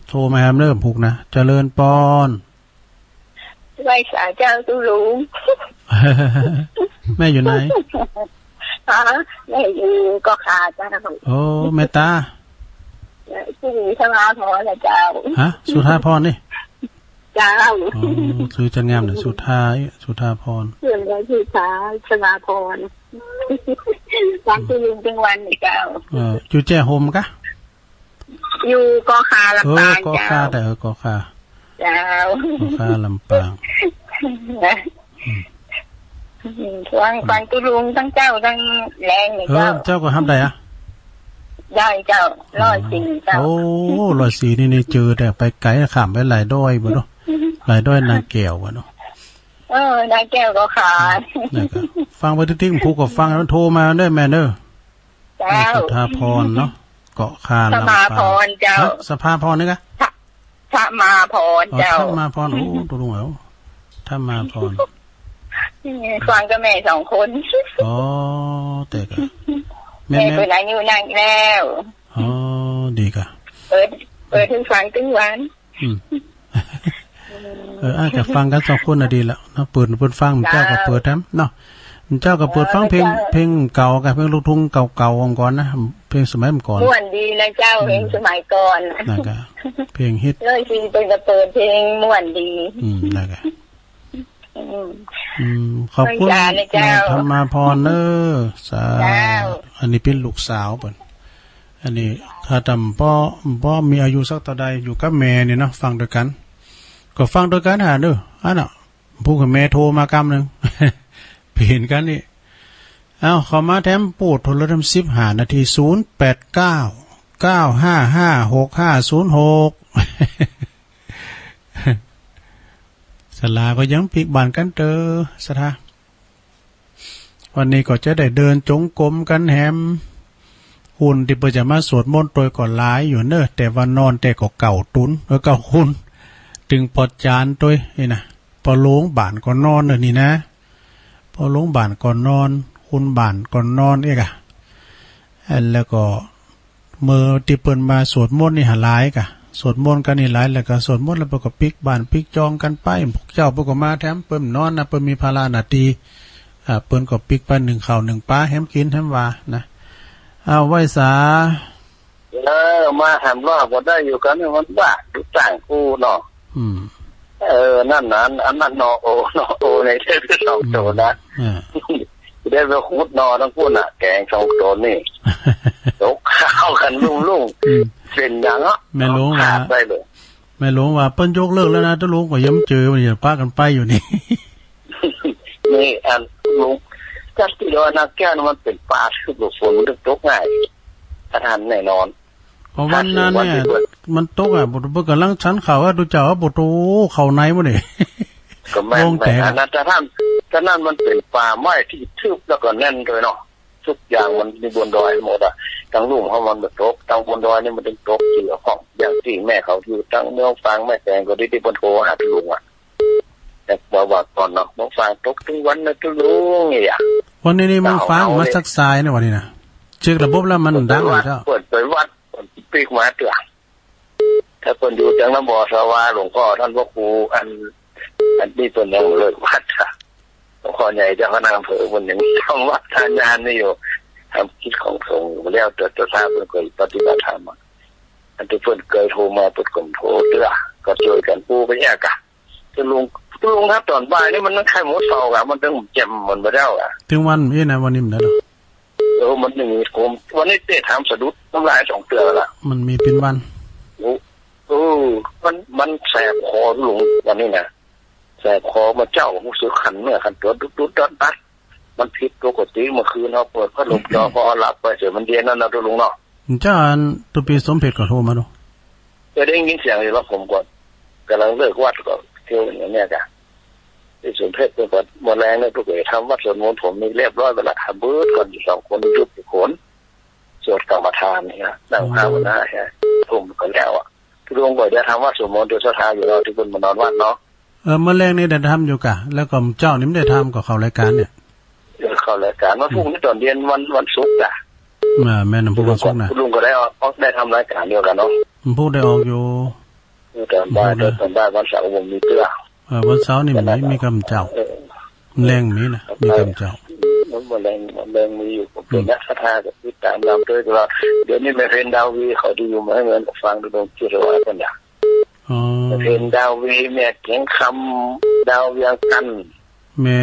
โทรมาแฮมเริ่มผูกนะ เจริญปอน ไหว้สาเจ้าตุ๊ลุง แม่อยู่ไหน ฮะ แม่อยู่เกาะข่าเจ้า โอ้ แม่ต๋า ชื่อสุธาพรนะเจ้า ฮะ สุธาพรนี่ เจ้า โอ้ ชื่อจะงามนะ สุธา สุธาพร ชื่ออะไร สุธา สุธาพร ฟังตุ๊ลุงตึงวันนะเจ้า เออ อยู่แจ้ห่มกะ อยู่เกาะข่าลำปาง เออ เกาะข่า เจ้า แต่ เออ เกาะข่า เจ้า เกาะข่าลำปาง ฟัง ฟังตุ๊ลุงตึงเจ้าตึงแลงเนี่ย เออ เจ้า เจ้าก็ฮับได้อะ ได้เจ้า ร้อยสี่เจ้า โอ้ ร้อยสี่นี่ นี่เจอแต่ไปไก๋ ข้ามไปหลายดอยบ่เนาะ หลายดอยนางแก้วบ่เนาะ เออ นางแก้วเกาะข่า นั่นก็ ฟังไปติ๊กๆ ผูกก็ฟังแล้วโทรมาเด้อแม่เด้อ เจ้า แม่สุธาพรเนาะ เกาะข่าลำปาง สภาพรเจ้า ฮะ สภาพรนี่กะ ส สมาพร อ๋อ เจ้า สมาพร โอ้ ตุ๊ลุงเอ๋ย สมาพร ฟังกับแม่สองคน อ๋อ แต่กะ แม่ แม่ แม่เปิ้นอายุนักแล้ว อ๋อ ดีกะ เปิด เปิดหื้อฟังตึงวัน อืม เออ อาจจะฟังกั๋นสองคนน่ะดีแล้วเนาะ เปิด เปิ้นฟัง เจ้าก็เปิดแถมเนาะ เจ้าก็เปิดฟังเพลง เออ เจ้า เพลงเก่ากะ เพลงลูกทุ่งเก่าๆ ก่อนนะ เพลงสมัยก่อน ม่วนดีนะเจ้า อืม เพลงสมัยก่อน นั่นกะ เพลงฮิต เลยสิเปิ้นก็เปิดเพลงม่วนดี อืม นั่นกะ อืม อืม ขอบคุณ ขอบคุณเจ้า แม่ธรรมาพรเน้อ สาธุ เจ้า อันนี้เป๋นลูกสาวเปิ้น อันนี้ข้าแต่บ่ บ่มีอายุสักเต้าใด อยู่กับแม่นี่เนาะ ฟังตวยกั๋น ก็ฟังตวยกั๋นหาเน้อ อันน่ะ ผู้กับแม่โทรมากำนึ่ง เป๋นกั๋นนี่ เอ้า เข้ามาแถม โปดโทรแถม สิบห้านาที ศูนย์แปดเก้า เก้าห้าห้า หกห้าศูนย์หก ศาลาก็ยังปิ๊กบานกั๋นเต๊อะ ศรัทธา วันนี้ก็จะได้เดินจงกรมกั๋นแหม คนตี้เปิ้นจะมาสวดมนต์ตวยก็หลายอยู่เน้อ แต่ว่านอนแต่ก็เก้าตุ๊น เออ เก้าคน ตึงปอจานตวยนี่นะ ปอลงบ้านก็นอนเน้อนี่นะ ปอลงบ้านก็นอน คนบ้านก็นอนเอกอะ อันแล้วก็ เมื่อตี้เปิ้นมาสวดมนต์นี่หาหลายกะ สวดมนต์กั๋นนี่หลาย แล้วก็สวดมนต์แล้วเปิ้นก็ปิ๊กบ้านปิ๊กจองกั๋นไป พวกเจ้าเปิ้นก็มาแถม เปิ้นนอนนะ เปิ้นมีภาระหน้าตี้ อ่า เปิ้นก็ปิ๊กไปนึ่งข้าวนึ่งป๋าแหมกิ๋นแหมว่านะ เอาไหว้สา เออ มาแหมรอบก็ได้อยู่กั๋น มันว่าอยู่ต่างกูเนาะ อืม เออ นั่นน่ะ อันนั้นเนาะ โอ เนาะ โอ ในเทปสองโตนะ อืม อ่า ได้ไปขุดหน่อตังปู้นน่ะ แกงสองโตนี่ ตกข้าวกั๋นลุ่งๆ อืม เป๋นหยังอะ แม่หลวงว่า ขาดไปเลย แม่หลวงว่าเปิ้นยกเลิกแล้วนะ ตุ๊ลุงก็ยังเจอมัน ยังปะกั๋นไปอยู่นี่ นี่อันลุง จักตี้ว่านาแก้วน่ะมันเป๋นป่าทึบ ฝนมันตกง่าย ถ้าทันแน่นอน เพราะวันนั้นเนี่ย วันที่เปิ้น มันตกอะ เปิ้นก่ำลังฉันข้าวอะ ตุ๊เจ้าอะ โอ้โห เข้าในหมดนี่ ก็แม่น วงแตกอะ อันนั้น ถ้าทัน ถ้านั้นมันเป๋นป่าไม้ตี้ทึบแล้วก็แน่นตวยเนาะ กู้อย่างมันมีบนดอยหมดอะ ตังลุ่มเฮามันบ่ตก ตังบนดอยนี่มันตึงตกเจือของ อย่างตี้แม่เขาอยู่ตังเมืองฝางแม่แตงก็ได้ ตี้เปิ้นโทรหาตุ๊ลุงอะ แต่ว่า ว่าก่อนเนาะ เมืองฝางตกตึงวันนะตุ๊ลุงเนี่ย วันนี้นี่เมืองฝางมาสักสายนะวันนี้นะ เช็คระบบแล้วมันดังอยู่แล้ว เปิ้นไปวัด เปิ้นปิ๊กมาเตื้อ ถ้าเปิ้นอยู่ตังน้ำบ่อสวา หลวงพ่อต้านพระครู อัน อันนี้เปิ้นยังบ่เลิกวัดอะ หลวงพ่อใหญ่เจ้าคณะอำเภอเปิ้นยังทำวัดทำญาณนี่อยู่ ทำกิจของสงฆ์แล้ว แต่ แต่ถ้าเปิ้นเกยปฏิบัติธรรมอะ อันตี้เปิ้นเกยโทรมา เปิ้นก็โทรเตื้อ ก็จ้วยกั๋นกู้ไปแยกกั๋น ตุ๊ลุง ตุ๊ลุง ถ้าต๋อนบ่ายนี่มันใค่หมดเซากะ มันตึงแจ่มเหมือนบ่าเจ้ากะ ตึงวันนี้นะ วันนี้มันได้หรอ มันนึ่งมีผม วันนี้เต้ถามสะดุดน้ำลายสองเตื้อละ มันมีปินวัน โอ้ เออ มัน มันแสบคอลุงวันนี้นะ แสบคอมาเจ๊า ฮู้สึกคันเนื้อคันตั๋ว ดุดๆดัดๆ มันผิดปกติ เมื่อคืนเฮาเปิดพัดลมจ่อ พอเฮาหลับไปเสียมันเย็นนั่นนะลุงเนาะ เจ้า อัน ตุ๊ปี๋สมเพชรก็โทรมาดู จะได้ยินเสียงอยู่แล้ว ผมก็ก่ำลังเลิกวัดก็เตียวอย่างเนี้ยกะ ไอ้สมเพชรเปิ้นก็เมื่อแลงเนี่ยเปิ้นก็ทำวัตรสวดมนต์ ผมนี่เรียบร้อยไปละ หาเบิดก่อน อยู่สองคน ยุบอยู่โขน สวดกรรมฐานเนี่ย นั่งภาวนาเนี่ย ทุ่มก็แล้วอะ ลุงก็จะทำวัตรสวดมนต์ โดยศรัทธาอยู่แล้ว ตี้เปิ้นมานอนวัดเนาะ เออ เมื่อแลงนี่ได้ทำอยู่กะ แล้วก็เจ้านี่ไม่ได้ทำ ก็เข้ารายการเนี่ย เออ เข้ารายการ วันพุธนี่ตอนเย็น วัน วันศุกร์จ้ะ อ่า แม่น วันพุธวันศุกร์นะ ลุงก็ได้ออก ออก ได้ทำรายการเดียวกันเนาะ วันพุธได้ออกอยู่ เออ ตอนบ่าย วันพุธนะ ตอนบ่าย วันเสาร์ผมมีเตื้อ เออ วันเสาร์นี่มี มีกำเจ้า เออ แลงมีนะ มีกำเจ้า มันบ่แลง มันแลงมีอยู่ ผมเป็น อืม นักศรัทธาก็ติดตามนำด้วย แต่ว่าเดี๋ยวนี้แม่เพ็ญดาวีเขาจะอยู่มาให้เงินฟังดูดวงจิตว่ากันนะ อ๋อ แม่เพ็ญดาวี แม่เกียงคำ ดาวเวียงจันทน์ แม่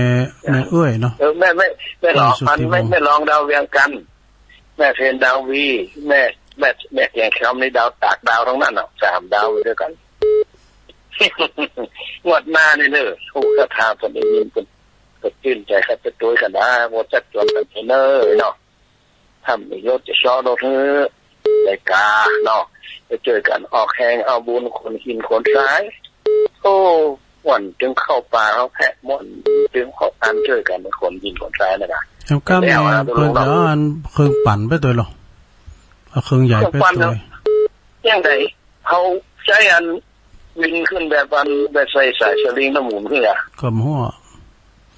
แม่เอื้อยเนาะ เออ แม่ แม่ แม่รอง เอื้อยสุทธิวงศ์ แม่ แม่รองดาวเวียงจันทน์ แม่เพ็ญดาวี แม่ แม่ แม่เกียงคำนี่ดาวตากดาวทั้งนั้นน่ะ สามดาวอยู่ด้วยกัน งวดหน้านี่เนอะ ผู้ศรัทธาเปิ้นได้ยินเปิ้นก็จื้นใจ๋ เขาจะโตยกันนะ ว่าจัดจวนกันเนอะเนาะ ถ้ามีรถจะซ้อนรถหื้อ ได้กาเนาะ ไปจ้วยกั๋นออกแฮงเอาบุญขนหินขนทราย โอ้ ม่วนตึงเข้าป่าเข้าแพะ ม่วนตึงเข้าอันจ้วยกั๋นขนหินขนทรายนะกะ แถวก้ามนี่ แล้วเอา เปิ้นจะเอาอันเครื่องปั่นไปตวยเหรอ เอาเครื่องใหญ่ไปตวย เครื่องปั่นเนาะ อย่างใด เขาใจ๊อันวินขึ้นแบบอัน แบบใส่สายสลิงแล้วหมุนขึ้นอะ ก็บ่ฮู้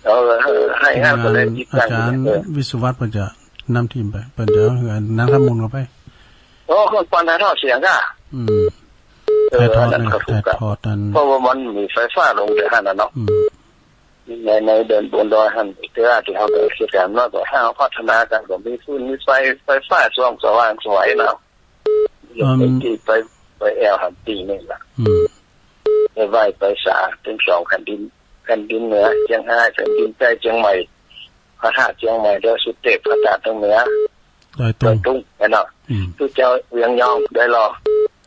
เออ เออ หื้อ หื้อ หื้อ หื้อ อาจารย์ เออ วิศวัฒน์เปิ้นจะนำทีมไป เปิ้นจะหื้ออันนั้นทำหมุนเข้าไป โอ้ เครื่องปั่นถ่ายทอดเสียงอะ อืม เออ ถ่ายทอด อันนั้นก็ถูก ถ่ายทอดอัน เพราะว่ามันมีไฟฟ้าลงเดี๋ยวหั้นน่ะเนาะ อืม ใน ในเดินบนดอยหั้น แต่ว่าตี้เฮาไปเฮ็ดก๋านเนาะ ก็ถ้าเฮาพัฒนากั๋นก็มีฟืนมีไฟ ไฟฟ้าส่องสว่างไสวเนาะ อืม ตี้ไป ไปแอ่วหั้นตี้นึ่งละ อืม ไปไหว้ไปสาตึงสองแผ่นดิน แผ่นดินเหนือเจียงฮาย แผ่นดินใต้เจียงใหม่ พระธาตุเจียงใหม่ แล้วสุเทพพระธาตุตางเหนือ ดอยตุง ดอยตุง แม่นเนาะ อืม ตุ๊เจ้าเวียงยอง ได้ลอ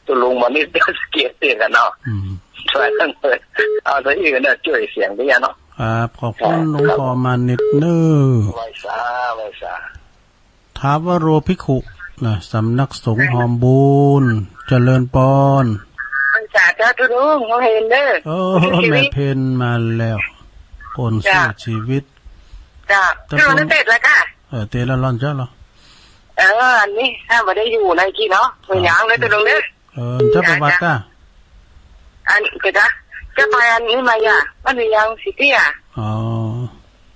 ตุ๊ลุงมานิดเดียว เกียรติเตี้ยกั๋นเนาะ อืม ช่วยกั๋นเลย เอาซะอี้กั๋นนะ จ้วยเสียงไปอะเนาะ ครับ ขอบคุณ ครับ หลวงพ่อมานิดเน้อ ไหว้สา ไหว้สา ถาวโรภิกขุนะ สำนักสงฆ์หอมบุญ เจริญปอน สาธุลุง น้องเฮนเด้อ โอ้ ชีวิต แม่เพ็ญมาแล้ว คนสู้ จ้ะ ชีวิต จ้ะ ตะ ลุง โกน เตะแล้วกะ เออ เตะแล้วร้อนเจ้าเหรอ เออ อันนี้ ถ้าบ่ได้อยู่ในกี้เนาะ มื้อหยังเด้อ จ้ะ ลุงเด้อ เออ เจ้าไปวัดกะ อัน เดี๋ยวนะ เจ้าไปอันนี้มาอย่า บ้านวิญญาณสิทธิ์อ่ะ อ๋อ